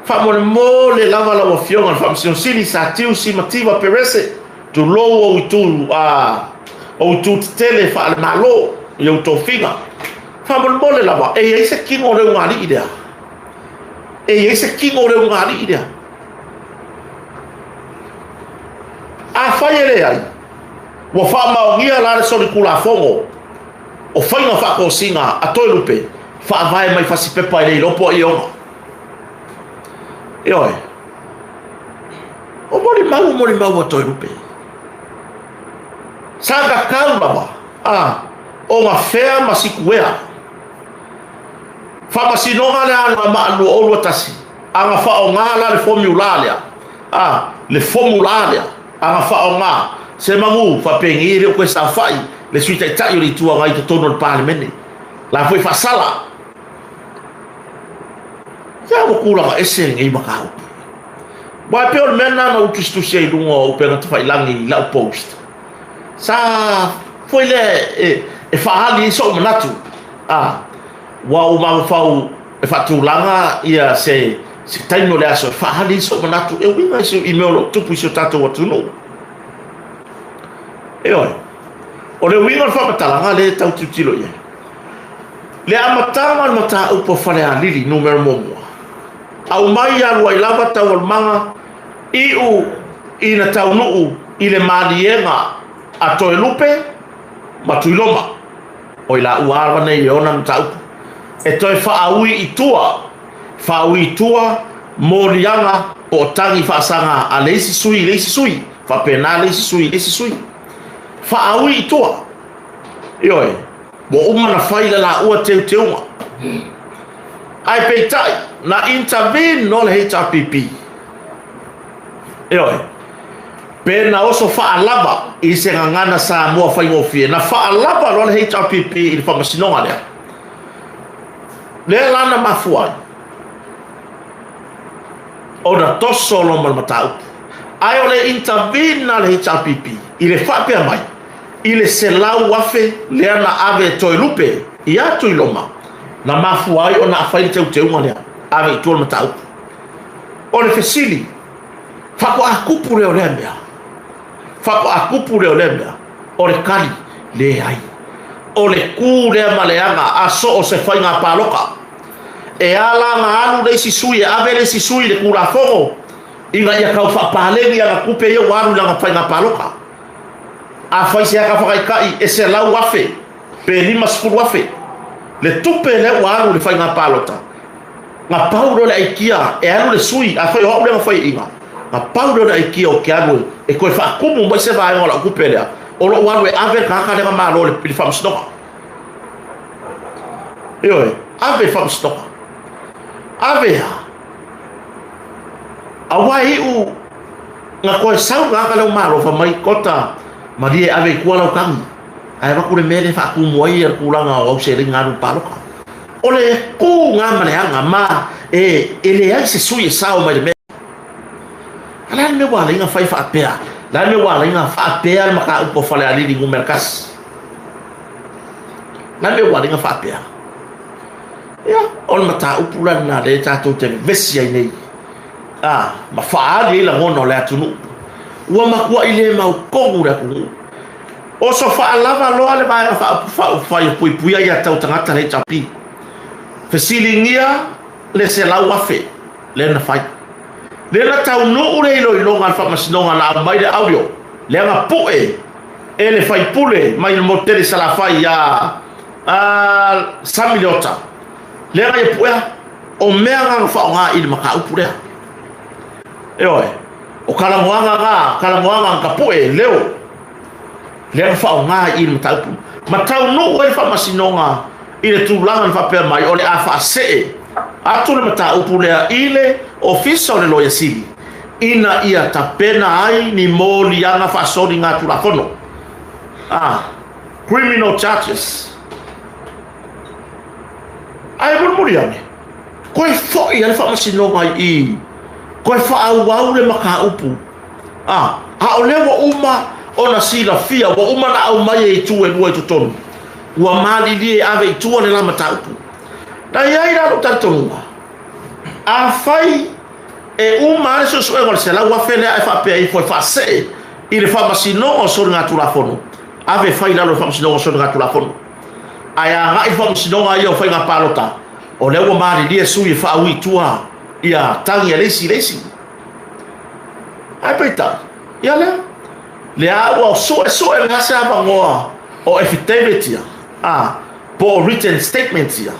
[SPEAKER 1] Faamolemole lava lau Afioga i le Faamasino Sili Satiu Simativa Perese, tulou ou itu, a, ou itu tetele faale-Malo i ou tofiga. Faamolemole lava, e i ai se kino o le ugali'i lea? E i ai se kino o le ugali'i lea? Afai e leai, ua faamaonia la le solitulafono o faiga faatosina a Toelupe, faavae mai fasipepa e le iloa po o ai e ona. Ioe. O molimau o molimau a Toelupe. Sa tatau lava a o gafea ma sikuea. Faamasinoga lea a ma 2021 a na faaaoga la le formula lea, a le formula lea a na faaaoga se manu faapenei e le o toe saofai le Sui Taitai o le Itu Agai i totonu o le Palemene. La foi faasala. Ia ua tulaga ese lenei mataupu. Aua e pei o le mea lena na ou tusitusi ai i luga o upega tafailagi i lau post. Sa foi lea e, e faaali ai sou manatu. A, ua ou mafaufau e faatulaga ia se, se taimi o le aso e faaali ai sou manatu e uiga i, se, i mea o lo o tupu i si o tatou atunuu. Ioe, o le uiga o le faamatalaga lea e tau tilotilo i ai. Le amataga o le mataupu a Falealili numera muamua, aumai alu ai lava taualumaga iu ina taunuu i le maliega a Toelupe ma Tuiloma, o i laua lava nei e ona le mataupu, e toe faaui i tua, faaui i tua moliaga po o tagi faasaga a le isi sui i le isi sui, faapena le isi sui i le isi sui. Faaui i tua. Ioe. Ua uma ona fai le laua teuteuga. Ae peitai, na intervene loa le HRPP. Ioe. Pe na oso faalava i se gagana Samoa faigofie, na faalava loa le HRPP i le faamasinoga lea. Lea la na mafua ai ona toso loa ma le mataupu. Ae o le intervene a le HRPP i le faapea mai, i le 100,000 lea na ave e Toelupe ia Tuiloma, na mafua ai ona fai le teuteuga lea, ave i tua le mataupu. O le fesili, faatoa tupu lea o lea mea? Faatoa tupu lea o lea mea? O le tali, leai. O le tu lea ma le aga a so o se faiga palota. E ala ona alu le isi sui e ave le isi sui i le Tulafono ina ia tau faapaleni ana tupe ia ua alu i lana faiga palota. Afai se ata faataitai e 100,000 pe 50,000 le tupe lea ua alu i le faiga palota, na pau lea o le aikia e alu le sui, afai o au lea na faiaina, na pau lea o le aikia ou te alu e toe faatumu mai se vaega o lau tupe lea o lou alu e ave le tagata lea na malo i le faamasinoga. Ioe, ave i le faamasinoga. Ave a? Aua e iu na toe sau le tagata lea o malo fai mai, Kota, malie ave i tua lau tagi, ae avatu le mea lea e faatumu ai le tulaga o au seleni na alu i le palota. O le tu na ma le aga ma e, e leai se sui e sao mai le mea. A le a le mea ua ala ai ona fai faapea? Le a le mea ua ala ai ona faapea le mataupu a Falealili numera 1? Le a le mea ua ala ai ona faapea? Ia, o le mataupu la lena lea tatou te vevesi ai nei, a, ma faaali ai lagona o le atunuu. Ua matuai le mautonu le atunuu. Oso faalava loa le Vaega Faaupufai e Puipuia Aia Tau Tagata, le HRP. Fesiligia le 100,000 lea na fai. Lea na taunuu le iloiloga a le Faamasinoga na aumai le audio lea na pue e le faipule mai le motu tele i Salafai ia Sami Leota. Lea na ia puea, o mea na na faaaoga i le mataupu lea. Ioe, o talanoaga na, talanoaga na tapue, leo, lea na faaaoga i le mataupu. Ma taunuu ai le faamasinoga i le tulaga na faapea mai, o le a faasee atu le mataupu lea i le Ofisa o le Loia Sili, ina ia tapena ai ni moliaga faasoligatulafono, criminal charges. Ae mulimuli ane, toe foi lava le faamasinoga i i, toe faaauau le mataupu. A, a o lea ua uma ona silafia, ua uma ona aumai e itu e lua i totonu, ua malilie e ave i tua le la mataupu. Na i ai la lou talitonuga, afai e uma lava le suesuega o le 100,000 lea ae faapea ifo e faasee i le Faamasinoga o Soligatulafono, ave e fai i lalo o le Faamasinoga o Soligatulafono. Ae agai le Faamasinoga ia o Faiga Palota, o lea ua malilie sui e faaui i tua ia tagi a le isi i le isi. Ae peitai, ia lea, lea ua suesue lea se avanoa o affidavit ia, a, po o written statements ia,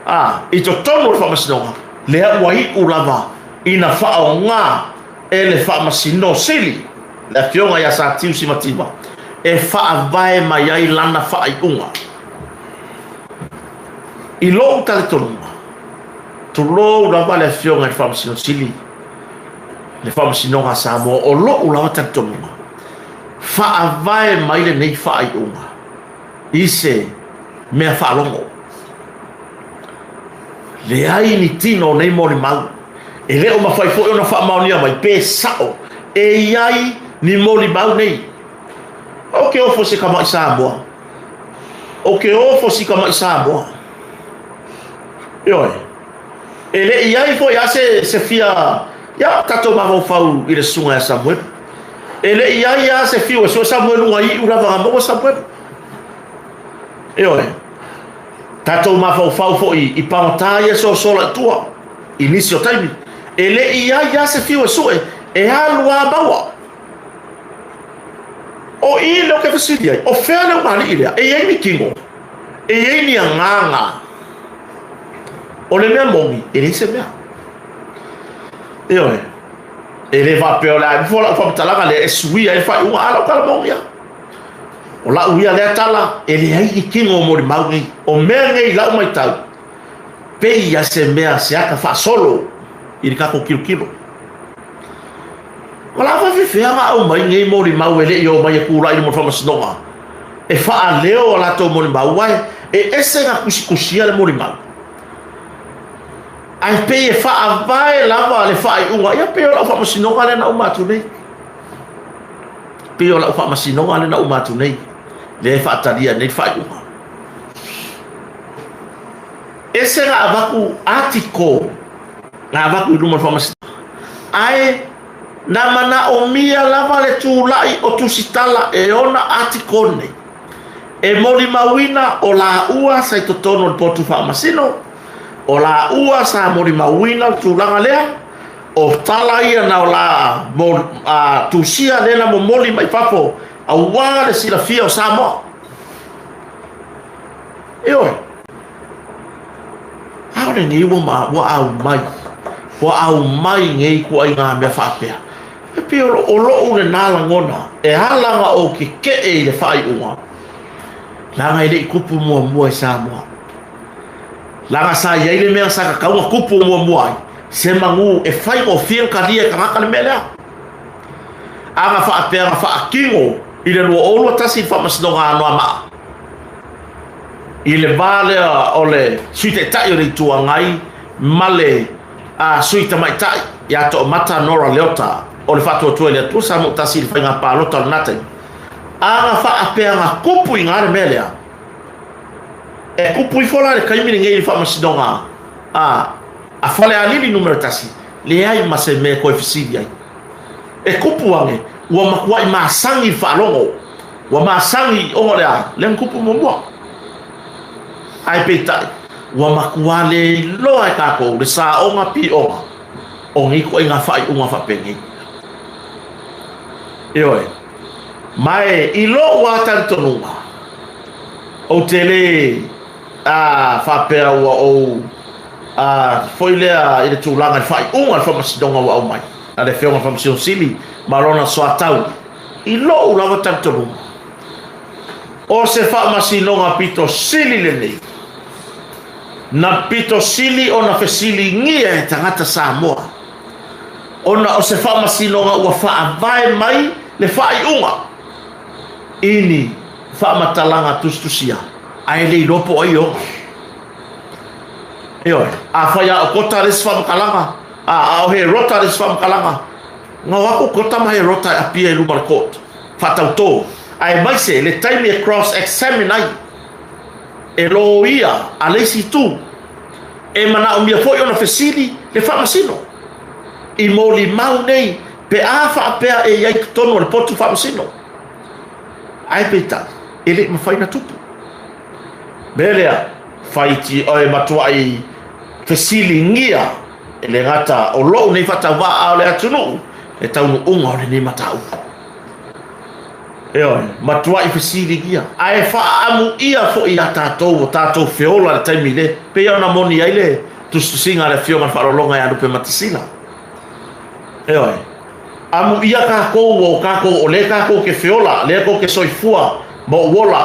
[SPEAKER 1] a, i totonu o le Faamasinoga, lea ua iu lava. ina faaaogā e le Faamasino Sili, le Afioga ia Satiu Simativa, e faavae mai ai lana faaiuga. I lou talitonuga, tulou lava le Afioga i le Faamasino Sili, le Faamasinoga a Samoa, o lou lava talitonuga, faavae mai lenei faaiuga i se mea faalogo. Leai ni tino o nei molimau. E le o mafai foi ona faamaonia mai pe sao e i ai ni molimau nei. Ou te ofo i se tama'i Samoa. Ou te ofo i si tama'i Samoa. Ioe. E le i ai foi a se, se fia, ia, tatou mafaufau i le susuga ia Samuelu. E le i ai a se fiu e sue Samuelu na iu lava na maua Samuelu. Ioe. Tatou mafaufau foi i pagota ia e sosola i tua i nisi o taimi. E le i ai a se fiu e sue, e alu a maua. O i lea ou te fesili ai, o fea le ugali'i lea? E i ai ni tino? E i ai ni agaga? O le mea moni, e leai se mea. Ioe, e le faapea o le a ifo lau faamatalaga lea e suia ai le faaiuga, a lau tala moni lava. O lau ia lea tala, e leai ni tino o molimau nei. O mea nei i lau matau, pei a se mea se ata faasolo i le tatou tilotilo. O le a faafefea ona aumai nei molimau e le i omai e tulai i luma o le faamasinoga e faaleo a latou molimau, aua e ese na tusitusia le molimau, ae pei e faavae lava le faaiuga. Ia pei o lau faamasinoga lea na uma atu nei, pei o lau faamasinoga lea na uma atu nei, lea e faatalia nei le faaiuga. Ese na avatu article na avatu i luma o le faamasinoga, ae na manaomia lava le tulai o Tusitala e ona article nei e molimauina o laua sa i totonu o le potu faamasino, o laua sa molimauina le tulaga lea, o tala ia na o la mo, a, tusia lea na momoli mai fafo aua le silafia o Samoa. Ioe. ʻAʻole nei ua ma, ua aumai, ua aumai nei ituaiga mea faapea. E pei o, o loʻu lenā lagona, e ala ona ou kekeʻe i le faaiuga, leaga e le i tupu muamua i Samoa. Leaga sa i ai le mea sa tatau ona tupu muamua ai, se manu e faigofie ona talia e tagata le mea lea. A na faapea na faatino i le 2021 i le Faamasinoga a Anoamaa, i le va lea o le Sui Taitai o le Itu Agai ma le Sui Tamaitai ia Toomata Nora Leota o le Faatuatua i le Atua sa mootasi i le faiga palota o lena taimi. A na faapea na tupu i ina le mea lea, e tupu ifo la i le taimi lenei i le Faamasinoga a Falealili numera 1, leai ma se mea e toe fesili ai. E kupu ane, ua matuai masani le faalogo, ua masani ona o le a? Lea na kupu muamua. Ae peitai, ua matua le iloa e tatou le saoga pioga o nei ituaiga faaiuga faapenei. Ioe. Ma e i lou lava talitonuga, ou te le a faapea ua ou a foi lea i le tulaga i le faaiuga o le faamasinoga ua aumai a le Afioga i le Faamasino Sili ma lona soatau. I lou lava talitonuga, o se faamasinoga pito sili lenei na pito sili ona fesiligia e tagata Samoa, ona o se faamasinoga ua faavae mai le faaiuga i ni faamatalaga tusitusia ae le iloa po o ai e ona. Ioe, afai a o Kota le isi faamatalaga, a, a o Herota le isi faamatalaga, na o atu Kota ma Herota e apia i luma o le court, faatautō, aemaise le taimi e cross examine ai e loia a le isi itu, e manaomia foi ona fesili le faamasino i molimau nei pe a faapea e i ai i totonu o le potu faamasino. Ae peitai, e le i mafai ona tupu. Mea lea, whaiti oe matuai fesiligia e le gata o lou nei faatauvaa a o le atunuu le taunuuga o lenei mataupu. Ioe, matuai fesiligia ae faaamuia foi iā tatou o tatou feola i le taimi le pei ona moni ai le tusitusiga a le Afioga i le Faaaloaloga ia Lupe Matasila. Ioe. Amuia kākou ua o kākou o lea kākou ke feola, lea kou ke soifua ma ou ola.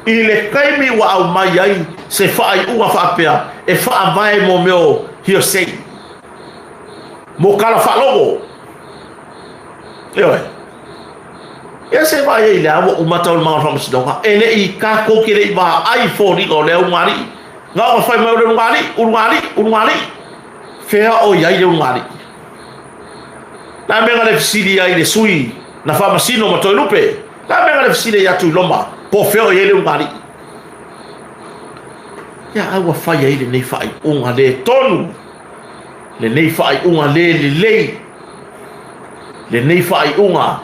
[SPEAKER 1] I le taimi ua aumai ai se faaiuga faapea e faavae mo mea o hearsay, mo tala faalogo. Ioe. Ia se vaai ai i le a ua uma taualumaga o le faamasinoga, e le i kākou ke le i vaai i foliga o lea ulugalii. Na ona fai mai o le ulugalii, ulugalii, ulugalii. Fea o i ai le ulugalii? La mea na le fesili ai le sui na faamasino ma Toelupe? La mea na le fesili ai ia Tuiloma po o fea o i ai le ulugalii? Ia a ua fai ai lenei faaiuga le tonu, lenei faaiuga le lelei, lenei faaiuga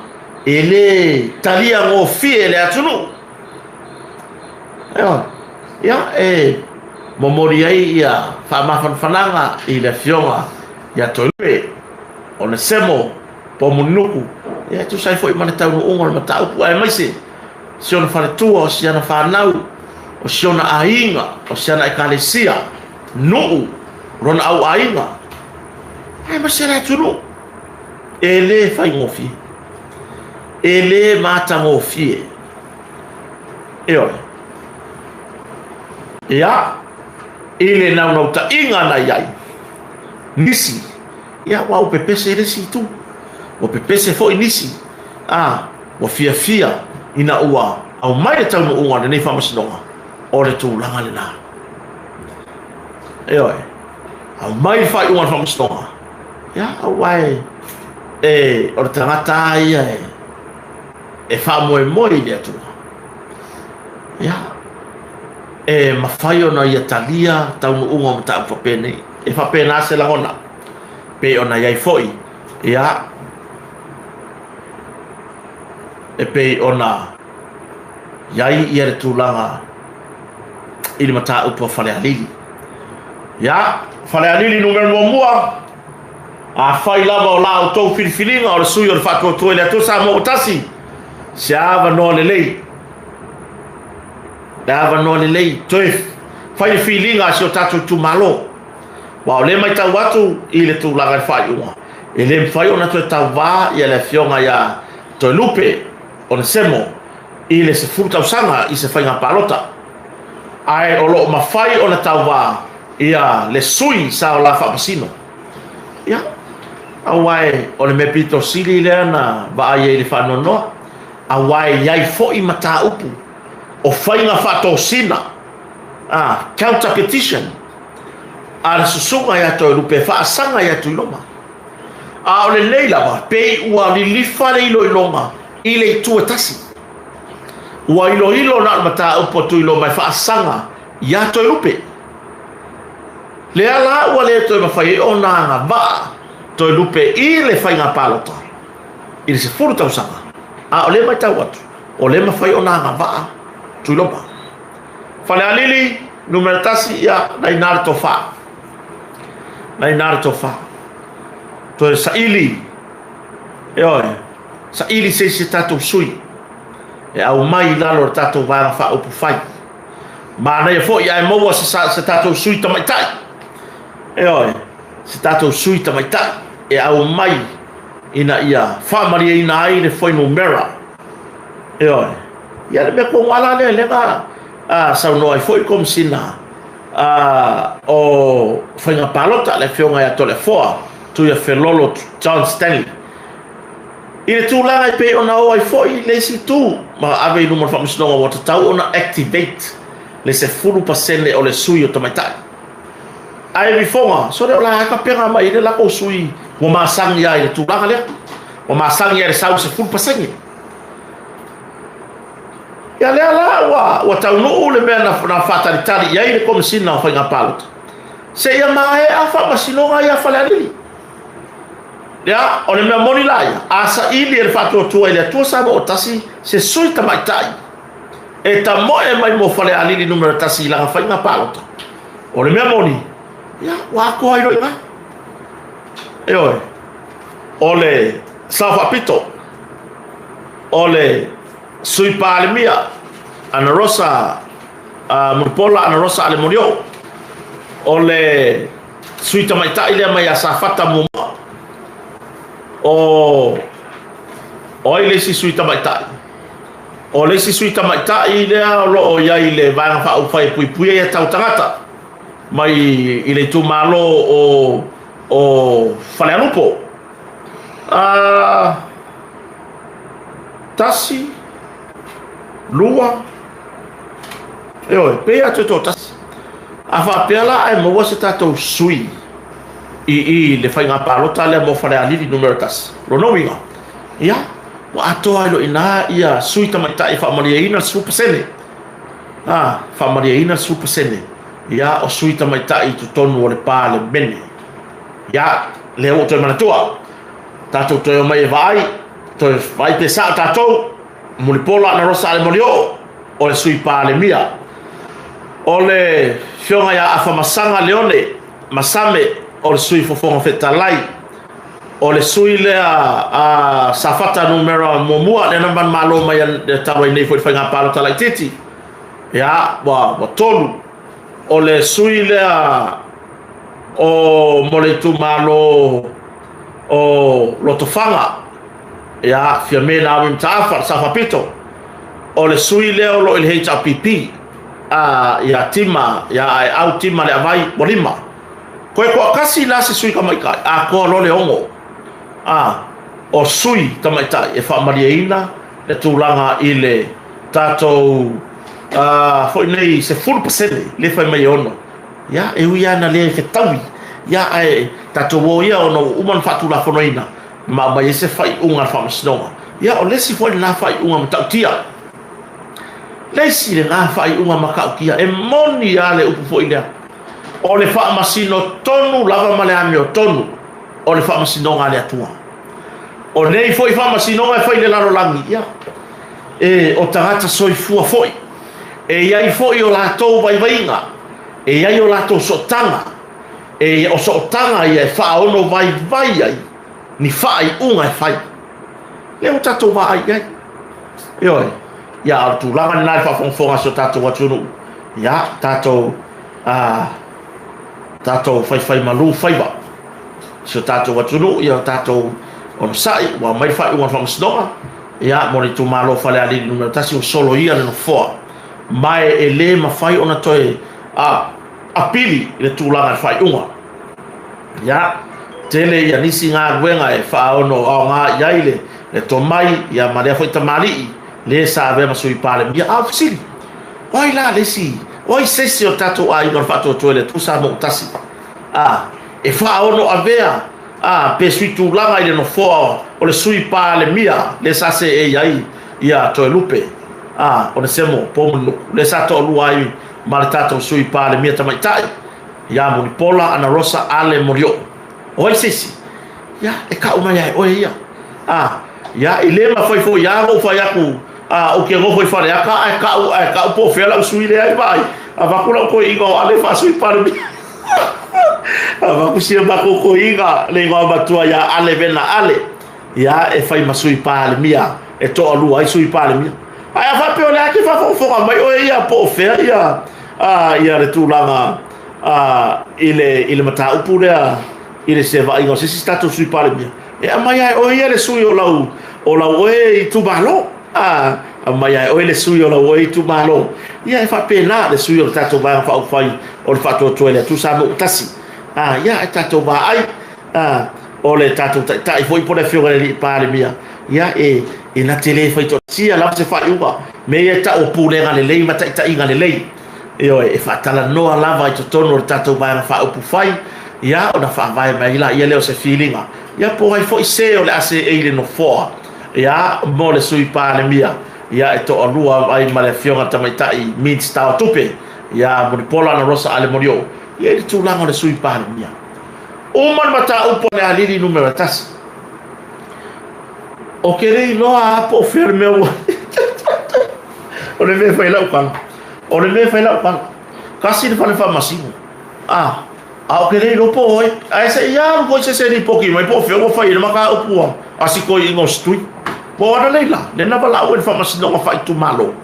[SPEAKER 1] e le talia gofie e le atunuu. Ia, e momoli ai ia faamafanafanaga i le afioga ia Toelupe, Onesemo Poumulinuku, ia e tusa ai foi ma le taunuuga o le mataupu, aemaise si ona faletua, o si ana fanau, o si ona aiga, o si ana ekalesia, nuu, lona au aiga, aemaise le atunuu. E le faigofie, e le matagofie. Ioe. Ia, i le naunautaiga na i ai nisi, ia ua ou pepese i le isi itu. Ua pepese foi nisi, a, ua fiafia ina ua aumai le taunuuga o lenei faamasinoga, o le tulaga lena. Ioe, aumai le faaiuga o le faamasinoga, ia, aua e, e, o le tagata lava ia e, e faamoemoe i le Atua, ia, e mafai ona ia talia taunuuga o mataupu faapenei. E faapena se lagona, pei ona i ai foi, ia, e pei ona i ai ia le tulaga i le mataupu a Falealili. Ia, Falealili numera muamua, Afai lava o la outou filifiliga o le sui o le Faatuatua i le Atua Samoa ua tasi, se avanoa lelei, le avanoa lelei, toe fai le filiga a si o tatou itumalo. Aua o lea e matau atu i le tulaga i le faaiuga, e le mafai ona toe tauvā ia le afioga ia Toelupe Onesemo i le 10 tausaga i se faiga palota, ae o lo o mafai ona tauvā ia le sui sa o la faamasino. Ia, aua e, o le mea pito sili lea na vaai ai i le faanoanoa, aua e i ai foi mataupu o faiga faatosina, a, counter petition, a le susuga ia Toelupe e faasaga ia Tuiloma. A o lenei lava, pei ua lilifa le iloiloga i le itu e tasi. Ua iloilo na o le mataupu a Tuiloma e faasaga ia Toelupe. Lea la ua le toe mafai ai ona agavaa Toelupe i le faiga palota i le 10 tausaga, a o lea e matau atu, o lea e mafai ona agavaa Tuiloma. Falealili numera 1, ia, na ina le tofa. Na ina le tofa. Toe saili, ioe, saili se isi tatou sui e aumai i lalo o le tatou Vaega Faaupufai. Manaia foi ae maua se, se tatou sui tamaitai. Ioe, se tatou sui tamaitai e aumai ina ia faamalieina ai le fuainumera. Ioe, ia le mea tonu lava la lea, lea na saunoa ai foi le Komesina o Faiga Palota, le Afioga ia Toleafoa Tuiafelolo John Stanley. I le tulaga e pei ona o ai foi le isi itu ma ave i luma o le Faamasinoga ua tatau ona activate le 10% o le sui o tamaitai. Ae vifoga, sole o la e tapena mai le latou sui ua masani ai i le tulaga lea. Ua masani ai i le sau 10%. Ia lea la ua taunuu le mea na faatalitali i ai le Komesina o Faiga Palota, seia maea faamasinoga ia Falealili. Ia, o le mea moni la ia, a saili e le Faatuatua i le Atua Samoa ua Tasi se sui tamaitai e tamoe mai mo Falealili numera 1 i lana faiga palota, o le mea moni, ia, ua atoa ai loa i ina. Ioe, o le sao faapito, o le Sui Palemia, Ana Rosa Mulipola Ana Rosa Alemoniou, o le Sui Tamaitai lea mai ia Safata muamua. O o ai le isi sui tamaitai? O le isi sui tamaitai lea o lo o i ai i le Vaega Faaupufai e Puipuia Aia Tatau a Tagata mai i le itumalo o o Falealupo. 1, 2, ioe, pei lava toe toatasi. A faapea la ae maua se tatou sui i i le faiga palota lea mo Falealili numera 1, lona uiga, ia, ua atoa ai loa i ina ia sui tamaitai e faamalieina le 10%. A, faamalieina le 10%, ia, o sui tamaitai i totonu o le Palemene. Ia, lea ua ou toe manatua, tatou toe omai e vaai, toe vaai pe sao tatou, Mulipola Anarosa Ale Molioo, o le Sui Palemia. O le Afioga ia Afamasaga Leone Masame, o le Sui Fofoga Fetalai. O le sui lea a Safata numera 1, lea na manumalo mai talu ai nei foi i le faiga palota laitiiti. Ia, ua 3. O le sui lea o mo le itumalo o Lotofaga, ia, Fiame Naomi Mataafa, le Sao Faapito. O le sui lea o lo o i le HRPP, a, ia Tima, ia Aeau Tima Leavai, ua 5. Koe toatasi la se sui tamaitai, atoa loa le 6. A, o sui tamaitai e faamalieina le tulaga i le tatou foi nei 10% le fai mai e 6. Ia, e ui lava ina le fetaui, ia, ae tatou o ia ona ua uma ona faatulafonoina ma aumai ai se faaiuga a le Faamasinoga. Ia, o le isi foi lena faaiuga matautia. Le isi lena faaiuga matautia, e moni lava le upu foi lea, o le faamasino tonu lava ma le amiotonu o le faamasinoga a le Atua. O nei foi faamasinoga e fai i le lalolagi, ia, e, o tagata soifua foi, e i ai foi o latou vaivaiga, e i ai o latou sootaga, e, o sootaga ia e faaono vaivai ai ni faaiuga e fai. Lea ua tatou vaai i ai. Ioe, ia, a o le tulaga lena i le faafogafoga a si o tatou atunuu, ia, tatou, tatou faifaimalu faiva. Si o tatou atunuu, ia tatou onosai, ua aumai le faaiuga a le Faamasinoga, ia, mo le itumalo Falealili numera 1, ua soloia le nofoa, ma e le mafai ona toe apili i le tulaga i le faaiuga. Ia, tele ia nisi galuega e faaono aoga i ai le tomai, ia, ma lea foi tamalii, le sa avea ma Sui Palemia. A o fesili, o ai la le isi, o ai se isi o le tatou aiga o le Faatuatua i le Atua Samoa ua tasi, a, e faaono avea, a, pe sui tulaga i le nofoa o le Sui Palemia, le sa seei ai ia Toelupe, a, Onesemo Poumulinuku, le sa toalua ai ma le tatou Sui Palemia tamaitai, ia Mulipola Anarosa Ale Molioo. O ai se isi? Ia, e kau mai lava e oe ia. A, ia, e le mafai foi lava ona ou fai atu, a, ou te nofo i Faleata ae kau, ae kau po o fea lau sui lea e vaai. Avatu lau toeaina o Ale faa-Sui Palemia. Avatu si a matou toeaina le igoa matua ia Ale Vena Ale. Ia, e fai ma Sui Palemia, e toalua ai Sui Palemia. Ae a faapea o lea e te faafogafoga mai oe ia po o fea ia, a, ia le tulaga a, i le, i le mataupu lea i le sevaaiga o se isi tatou Sui Palemia, e aumai lava e oe ia le sui o lau, o lau oe itumalo. A, aumai lava e oe le sui o lau oe itumalo. Ia, e faapena le sui o le tatou Vaega Faaupufai o le Faatuatua i le Atua Samoa ua tasi. A, ia, e tatou vaai, a, o le tatou Taitai foi po o le Afioga i le Alii Palemia, ia, e, e na te le faitoatia lava se faaiuga. Mea ia e tau o pulega lelei ma taitaiga lelei. Ioe, e faatalanoa lava i totonu o le tatou Vaega Faaupufai, ia, ona faavae mai ai laia lea o se filiga, ia, po o ai foi se o le a seei i le nofoa, ia, mo le Sui Palemia, ia, e toalua ai ma le Afioga i le Tamaitai Minisita o Tupe, ia Mulipola Anarosa Ale Molioo, ia, i le tulaga o le Sui Palemia. Uma le mataupu a Lealili numera 1. Ou te le iloa lava po o fea le mea ua. O le mea e fai lau tala. O le mea e fai lau tala. Tasi le fale faamasino. A, a ou te le iloa po o ai. Ae se i alu foi se se lipoti mai po o fea ua fai ai le mataupu a si toeaina o Setui. Po o ana nei la, lea na valaau ai le faamasinoga faaitumalo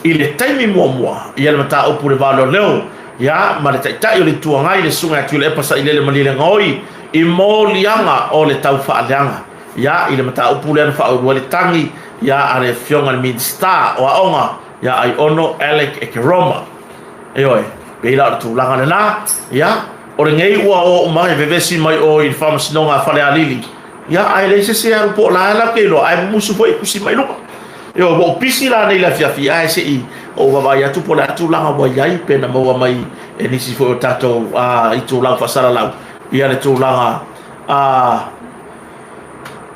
[SPEAKER 1] i le taimi muamua ia le mataupu i le va o leoleo ia ma le Taitai o le Itu Agai, le Susuga ia Tuilaepa Sailele Malielegaoi, i moliaga o le taufaaleaga. ia, i le mataupu lea na faaulu ai le tagi, ia, a le Afioga i le Minisita o Aoga, ia Aiono Alec Ekeroma. Ioe, pei la o le tulaga lena, ia, o lenei ua o uma e vevesi mai o i le faamasinoga a Falealili, ia, ae leai se isi e alu po o la la ke iloa, ae mumusu foi e tusi mai luga. Ioe, ua ou pisi la nei le afiafi, ae se i ou vaavaai atu po o le a tulaga ua i ai, pe na maua mai e nisi foi o tatou itulau faasalalau, ia le tulaga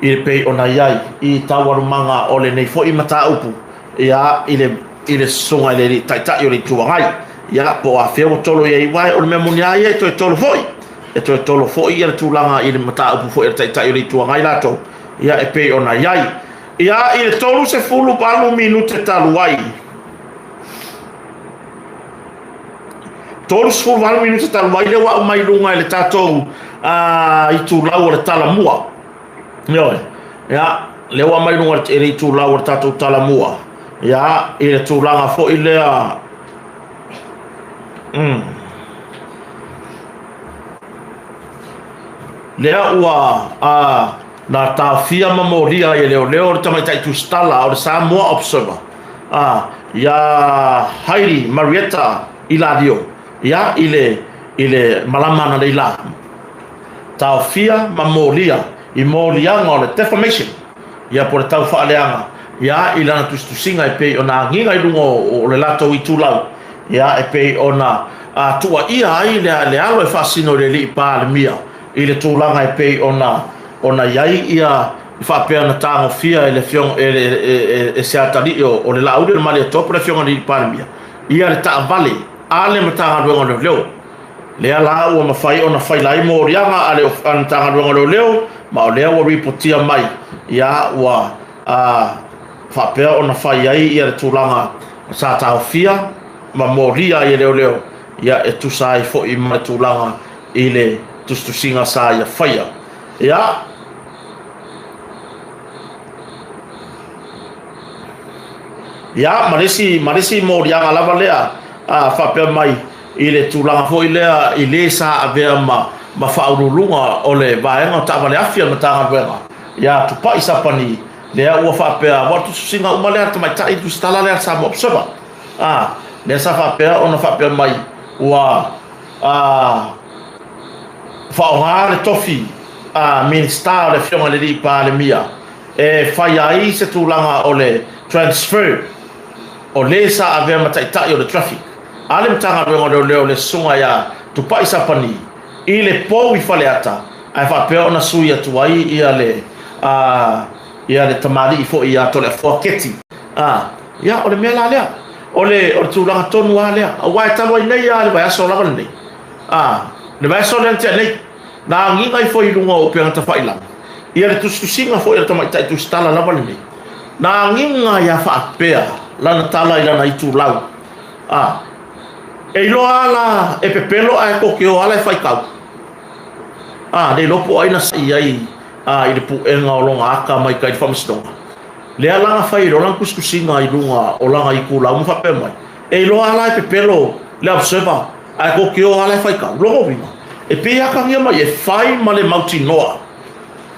[SPEAKER 1] i le pei ona i ai i taualumaga o lenei foi mataupu, ia, i le i le susuga i le alii taitai o le Itu Agai, ia, po o afea ua tolo i ai, aua o le mea moni lava ia e toe tolo foi, e toe tolo foi ia le tulaga i le mataupu foi a le taitai o le Itu Agai latou, ia, e pei ona i ai. Ia, i le 38 minute talu ai, 38 minute talu ai lea ua aumai i luga i le tatou itulau o le talamua. Ioe. Ia, lea ua aumai i luga i le itulau o le tatou talamua. Ia, i le tulaga foi lea. Lea ua na taofia ma molia ai e leoleo le tamaitai tusitala o le Samoa Observer, ia Heidi Marietta Ilalio, ia, i le malama analeila. Taofia ma molia i moliaga o le defamation, ia, po o le taufaaleaga, ia, i lana tusitusiga e pei ona agiga i luga o le latou itulau, ia, e pei ona tuuaia ai le alo e faasino i le alii Palemia i le tulaga e pei ona i ai ia faapea na tagofia e le afioga e se atalii o le Laauli o le Malietoa po o le afioga i le alii Palemia ia le taavale a le Matagaluega o Leoleo. Lea la ua mafai ona faila ai moliaga a le Matagaluega o Leoleo, ma o lea ua ripotia mai, ia, ua faapea ona fai ai ia le tulaga sa taofia ma molia ai e leoleo, ia, e tusa ai foi ma le tulaga i le tusitusiga sa ia faia. Ia, ia, ma le isi moliaga lava lea, faapea mai i le tulaga foi lea i le sa avea ma faauluuluga o le vaega o taavale afi a le Matagaluega ia Tupai Sapani, lea ua faapea, ua tusitusiga uma lea a le tamaitai tusitala lea a le Samoa Observer, lea sa faapea ona faapea mai ua faaaoga le tofi Minisita o le Afioga i le Alii Palemia e fai ai se tulaga o le transfer o le sa avea ma taitai o le traffic a le Matagaluega o Leoleo le susuga ia Tupai Sapani i le pou i Faleata, ae faapea ona sui atu ai ia le ia le tamalii foi ia Toleafoa Keti. Ia, o le mea la lea, o le tulaga tonu lava lea, aua e talu ai nei lava le vaiaso lava lenei, le vaiaso lea na tea nei, na agiga ifo i luga o upega tafailagi ia le tusitusiga foi a le tamaitai tusitala lava lenei, na agiga ia faapea lana tala i lana itulau, e iloa lava la e pepelo ae kokeo lava la e faitau, le iloa po o ai na sai ai i le puega o lona ata mai tai i le faamasinoga. Lea la na fai ai loa lana tusitusiga i luga o lana itulau ma faapea mai, E iloa lava la e pepelo le Observer ae kokeo lava la e faitau. Lona uiga, e pei e atagia mai e fai ma le mautinoa,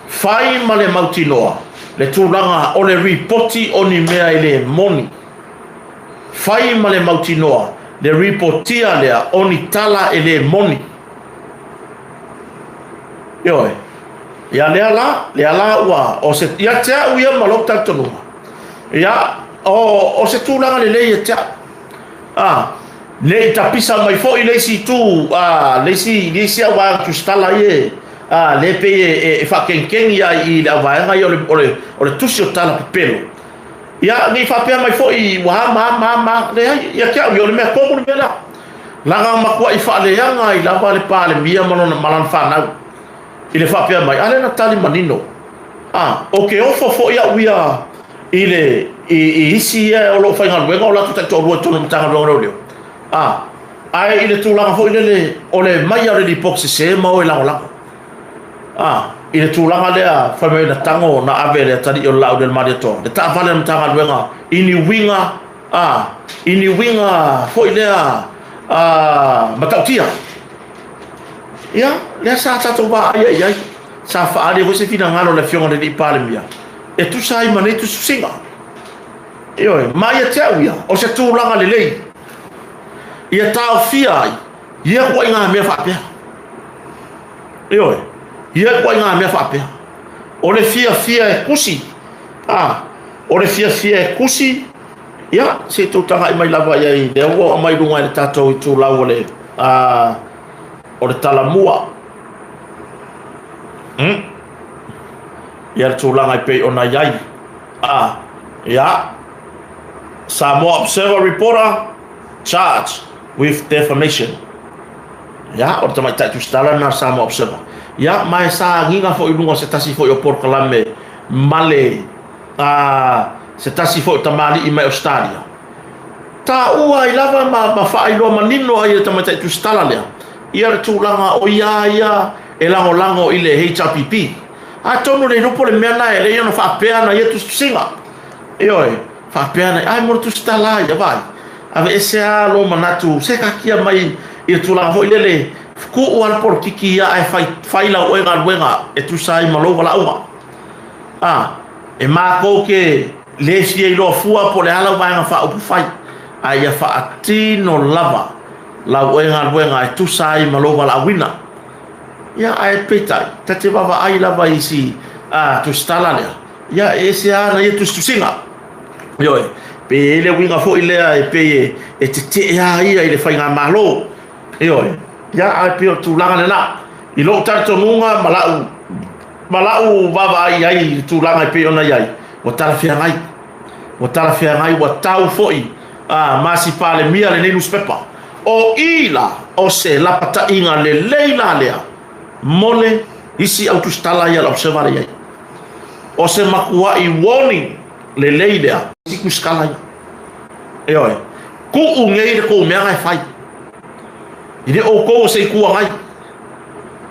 [SPEAKER 1] fai ma le mautinoa le tulaga o le ripoti o ni mea e le moni. Fai ma le mautinoa le ripotia lea o ni tala e le moni. Ioe. Ia lea la, lea la ua, o se, ia te au ia ma lou talitonuga, ia, o se tulaga lelei ia te au. Ne i tapisa mai foi le isi itu, le isi auvaega tusitala ia, le pei e faakenikeni ai i le auvaega ia o le tusi o tala pepelo. Ia, ne i faapea mai foi ua a ma a ma a ma a, leai, ia te au ia, o le mea tonu le mea lea. Leaga matuai faaleaga ai lava le Palemia ma lana fanau. I le faapea mai, a lea na tali manino. A, o ke ofo foi au ia i le, i isi ia o lo o faigaluega o latou taitoalua i totonu o le Matagaluega o Leoleo. A, ae i le tulaga foi lele o le mai o le lipoti sese ma o e lagolago. A, i le tulaga lea fai mai na tago na ave e le atalii o le Laauli a le Malietoa, le taavale a le Matagaluega i ni uiga, a, i ni uiga foi lea, a, matautia. Ia, lea sa tatou vaaia i ai. Sa faaali ai foi se finagalo o le Afioga i le Alii Palemia e tusa ai ma nei tusitusiga. Ioe, ma ia te au ia, o se tulaga lelei ia taofia ai ia ituaiga mea faapea. Ioe, ia ituaiga mea faapea. O le fiafia e tusi, a, o le fiafia e tusi, ia, se i tou tagai mai lava i ai, lea ua aumai i luga i le tatou itulau o le, a, o le talamua. Ia le tulaga e pei ona i ai. A, ia, Samoa Observer Reporter charged with defamation. Ia, o le tamaitai tusitala lena a Samoa Observer. Ia, ma e sa agiga foi i luga o se tasi foi o polokalame ma le a, se tasi foi o tamalii mai Ausetalia. Taua ai lava ma, ma faailoa manino ai e le tamaitai tusitala lea, ia le tulaga o ia ia e lagolago i le HRPP. Atonu le iloa po o le mea lena e lei ona faapea ana ia tusitusiga. Ioe, faapea ana, ai mo le tusitala ia, vaai. Aveese lava lou manatu, se taatia mai i le tulaga foi lele, tuu lava le polokiki ia ae fai, fai lau oe galuega e tusa ai ma lou valaauga. A, e matou te le fia iloa fua po o le a lau Vaega Faaupufai, a ia faatino lava lau oe galuega e tusa ai ma lou valaauina. Ia, ae peitai, ta te vaavaai lava i si a, tusitala lea, ia, e ese lava ana ia tusitusiga. Ioe, pe i ai le uiga foi lea e pei e, e tetee lava ia i le faigamalo. Ioe, ia, ae pei o le tulaga lena. I lou talitonuga ma lau, ma lau vaavaai i ai i le tulaga e pei ona i ai, ua talafeagai. Ua talafeagai, ua tau foi a, ma si Palemia lenei nusipepa. O i la, o se lapataiga lelei la lea mo le isi au tusitala ia lau seva lea i ai. O se matua'i warning lelei lea isi tusitala ia. Ioe, tuu nei le tou mea na e fai. I le outou o se Itu Agai.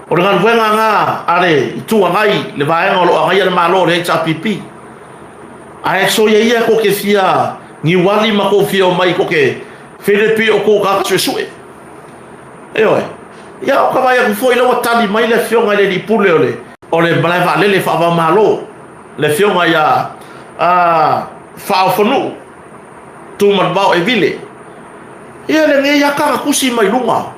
[SPEAKER 1] O le galuega na a le Itu Agai, le vaega o lo o agaia le Malo o le HRPP. Ae soia ia tou te fia niuali ma tou fia omai tou te fele pei o tou tagata suesue. Ioe. Ia o ka vaai atu foi la ua tali mai le afioga i le alii pule o le o le malae vaalele faava-o-Malo, le afioga ia a Faaofonuu Tumanuvao Evile. Ia lenei aka na tusi mai luga.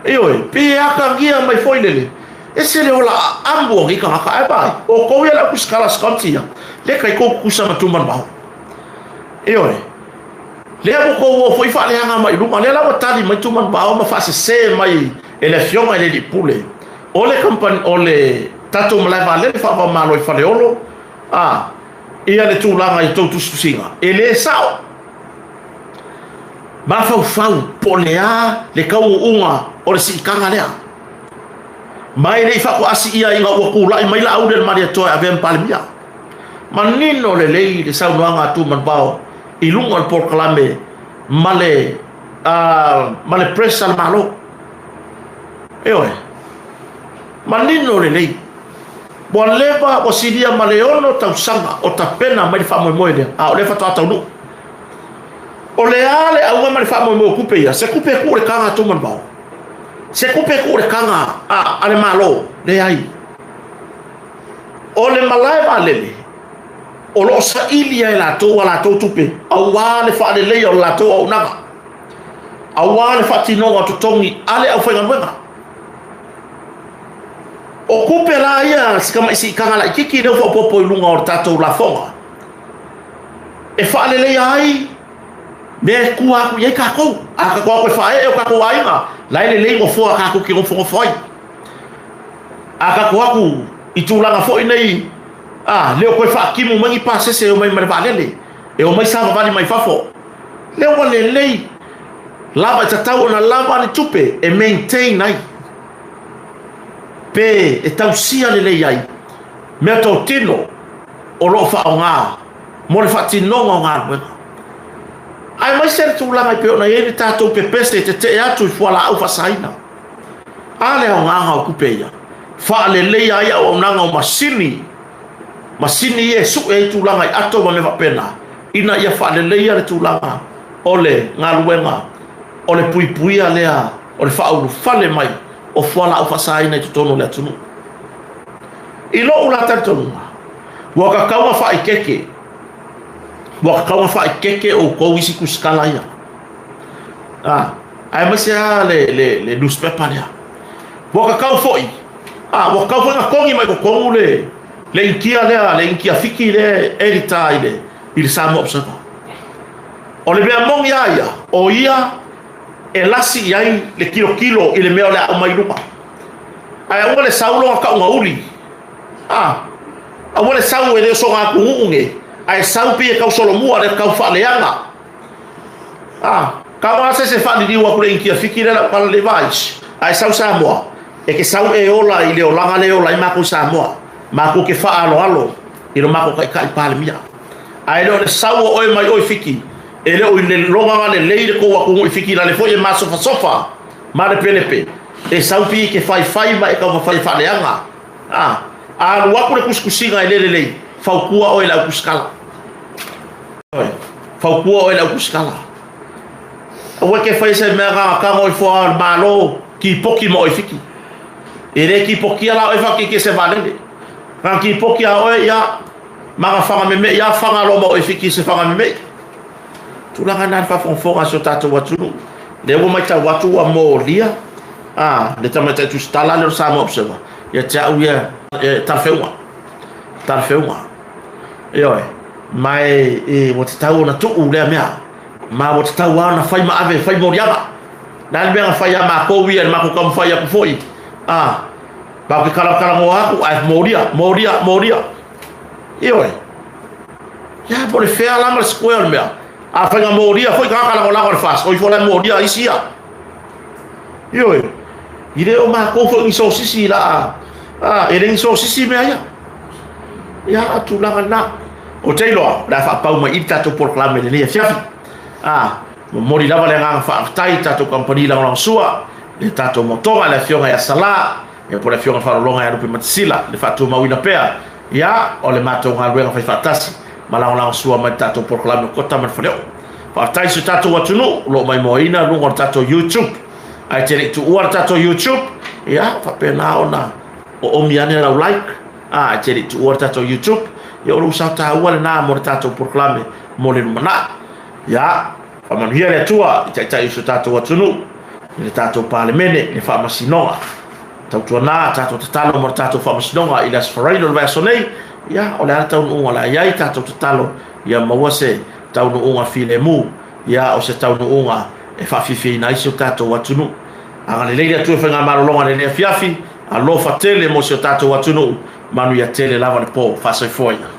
[SPEAKER 1] Ioe, pei e akagia mai foi lele, ese le ola amu o nei tagata, ae vaai, outou ia le au tusikala Scott ia, lea kai tou tutusa ma Tumanuvao. Ioe, lea ua tou o foi faaleaga mai luga, lea la ua tali mai Tumanuvao ma faasese mai e le afioga i le alii pule o le company, o le tatou malae vaalele faava-o-Malo i Faleolo, a, ia le tulaga i tou tusitusiga, e le sao. Mafaufau po o le a le taunuuga o le siitaga lea. Ma e le i faatoasi ia ina ua tulai mai Laauli a le Malietoa e avea ma Palemia. Manino lelei le saunoaga a Tumanuvao i luga o le polokalame ma le, ma le press a le Malo. Ioe. Manino lelei. Ua leva, ua silia ma le 6 tausaga o tapena mai le faamoemoe lea, a o lea faatoa taunuu. O le a le auga ma le faamoemoe o tupe ia? Se tupe e tuu i le taga a Tumanuvao? Se tupe e tuu i le taga a, a le Malo? Leai. O le malae vaalele, o lo o saili lava e latou a latou tupe aua le faaleleia o le latou auaunaga, aua le faatinoga o totogi a le aufaigaluega. O tupe la ia si tamai siitaga laitiiti lea ua faaopoopo i luga o le tatou lafoga e faaleleia ai mea e tua atu i ai tatou. A tatou o atu e faaee o tatou aiga, la e lelei nofoa tatou te nofonofo ai. A tatou o atu i tulaga foi nei, a, le o toe faatimu mai ni pasese e omai ma le vaalele, e omai savavali mai fafo. Lea ua lelei lava, e tatau ona lava ni tupe e maintain ai, pe e tausia lelei ai meatotino o lo o faaaoga mo le faatinoga o galuega. Aemaise le tulaga e pei ona i ai le tatou pepese e tetee atu i fualaau faasaina. A le aogaga o tupe ia? Faaleleia ai auaunaga o masini, masini ia e sue ai tulaga i ato ma mea faapena, ina ia faaleleia le tulaga o le galuega o le puipuia lea o le faaulufale mai o fualaau faasaina i totonu o le atunuu. I lou la talitonuga, ua tatau ona faaeteete, ua tatau ona faaeteete outou isi tusitala ia. A, aemaise lava le, le, le newspaper lea. Ua tatau foi, a, ua tatau foi ona togi mai totonu le, le Initia lea, le Initia Fiti lea e editor i le, i le Samoa Observer. O le mea moni lava ia, o ia e lasi i ai le tilotilo i le mea o le a aumai i luma. Ae aua le sau lona tauga uli. A, aua le sau e le o sona atunuu nei, ae sau pei e tau solomua le tau faaleaga. A, kau lava se se faaliliu atu le Initia Fiti lea lau tala le vaai, ae sau Samoa, e te sau e ola i le olaga lea e ola ai matou i Samoa. Matou te faaaloalo i lo matou taitai Palemia. Ae le o le sau o oe mai oe Fiti, e le o i le logaga lelei le tou atunuu i Fiti, la le foi e masofasofa ma lepelepe, e sau pei e te faifai ma e taumafai e faaleaga. A, a alu atu le tusitusiga e le lelei, fautua oe i le au tusitala. Fautua oe i le au tusitala. Aua e te faia se mea na tago ifo a le Malo tipoti ma oe i Fiti. E le tipotia la oe faatietie se vaalele. Na tipoti a oe ia ma na faga meme'i a faga loa ma oe i Fiti i se faga meme'i. Tulaga na le faafogafoga a si o tatou atunuu. Lea ua matau atu ua molia a le tamaitai tusitala lea o le Samoa Observer ia te au ia e talafeuga. Talafeuga. Ioe, ma e, e ua tatau ona tuu lea mea. Ma ua tatau lava ona fai ma ave e fai moliaga. Le a le mea na fai ia matou ia i le matou taumafai atu foi, a, matou te talatalanoa atu ae molia, molia, molia. Ioe. Ia, po o le fea la ma le square o le mea. Afai na molia foi tagata lagolago a le FAST, o ifo la e molia isi ia. Ioe. E le o matou foi ni sosisi la, a, e le ni sosisi mea ia. Ia, o tulaga lena. Ou te iloa, o le a faapau mai i le tatou polokalame i lenei afiafi. A, momoli lava le agaga faafetai i le tatou kamupani lagolagosua, le tatou motoga, le afioga ia Salā, ia po o le afioga Faalologa ia Lupe Matasila, le faatumauina pea, ia, o le matou galuega faifaatasi ma lagolagosua mai i le tatou polokalame o Kota ma le Faleoo. Faafetai i si o tatou atunuu o lo o maimoaina luga o le tatou YouTube. Ae te le i tuua le tatou YouTube, ia, faapena ona oomi ane lau like, a, e te le i tuua le tatou YouTube, ia o lou sao taua lena mo le tatou polokalame mo le lumanai. Ia, faamanuia le Atua i taitai o si o tatou atunuu, i le tatou Palemene, le Faamasinoga. Tautuana tatou tatalo mo le tatou Faamasinoga i le Aso Faraile o le vaiaso nei, ia, o le a le taunuuga o le a i ai tatou tatalo ia maua se taunuuga filemu, ia, o se taunuuga e faafiafiaina ai si o tatou atunuu. Agalelei le Atua i faigamalologa i lenei afiafi, alofa tele mo si o tatou atunuu, manuia tele lava le po. Faasoifua ia.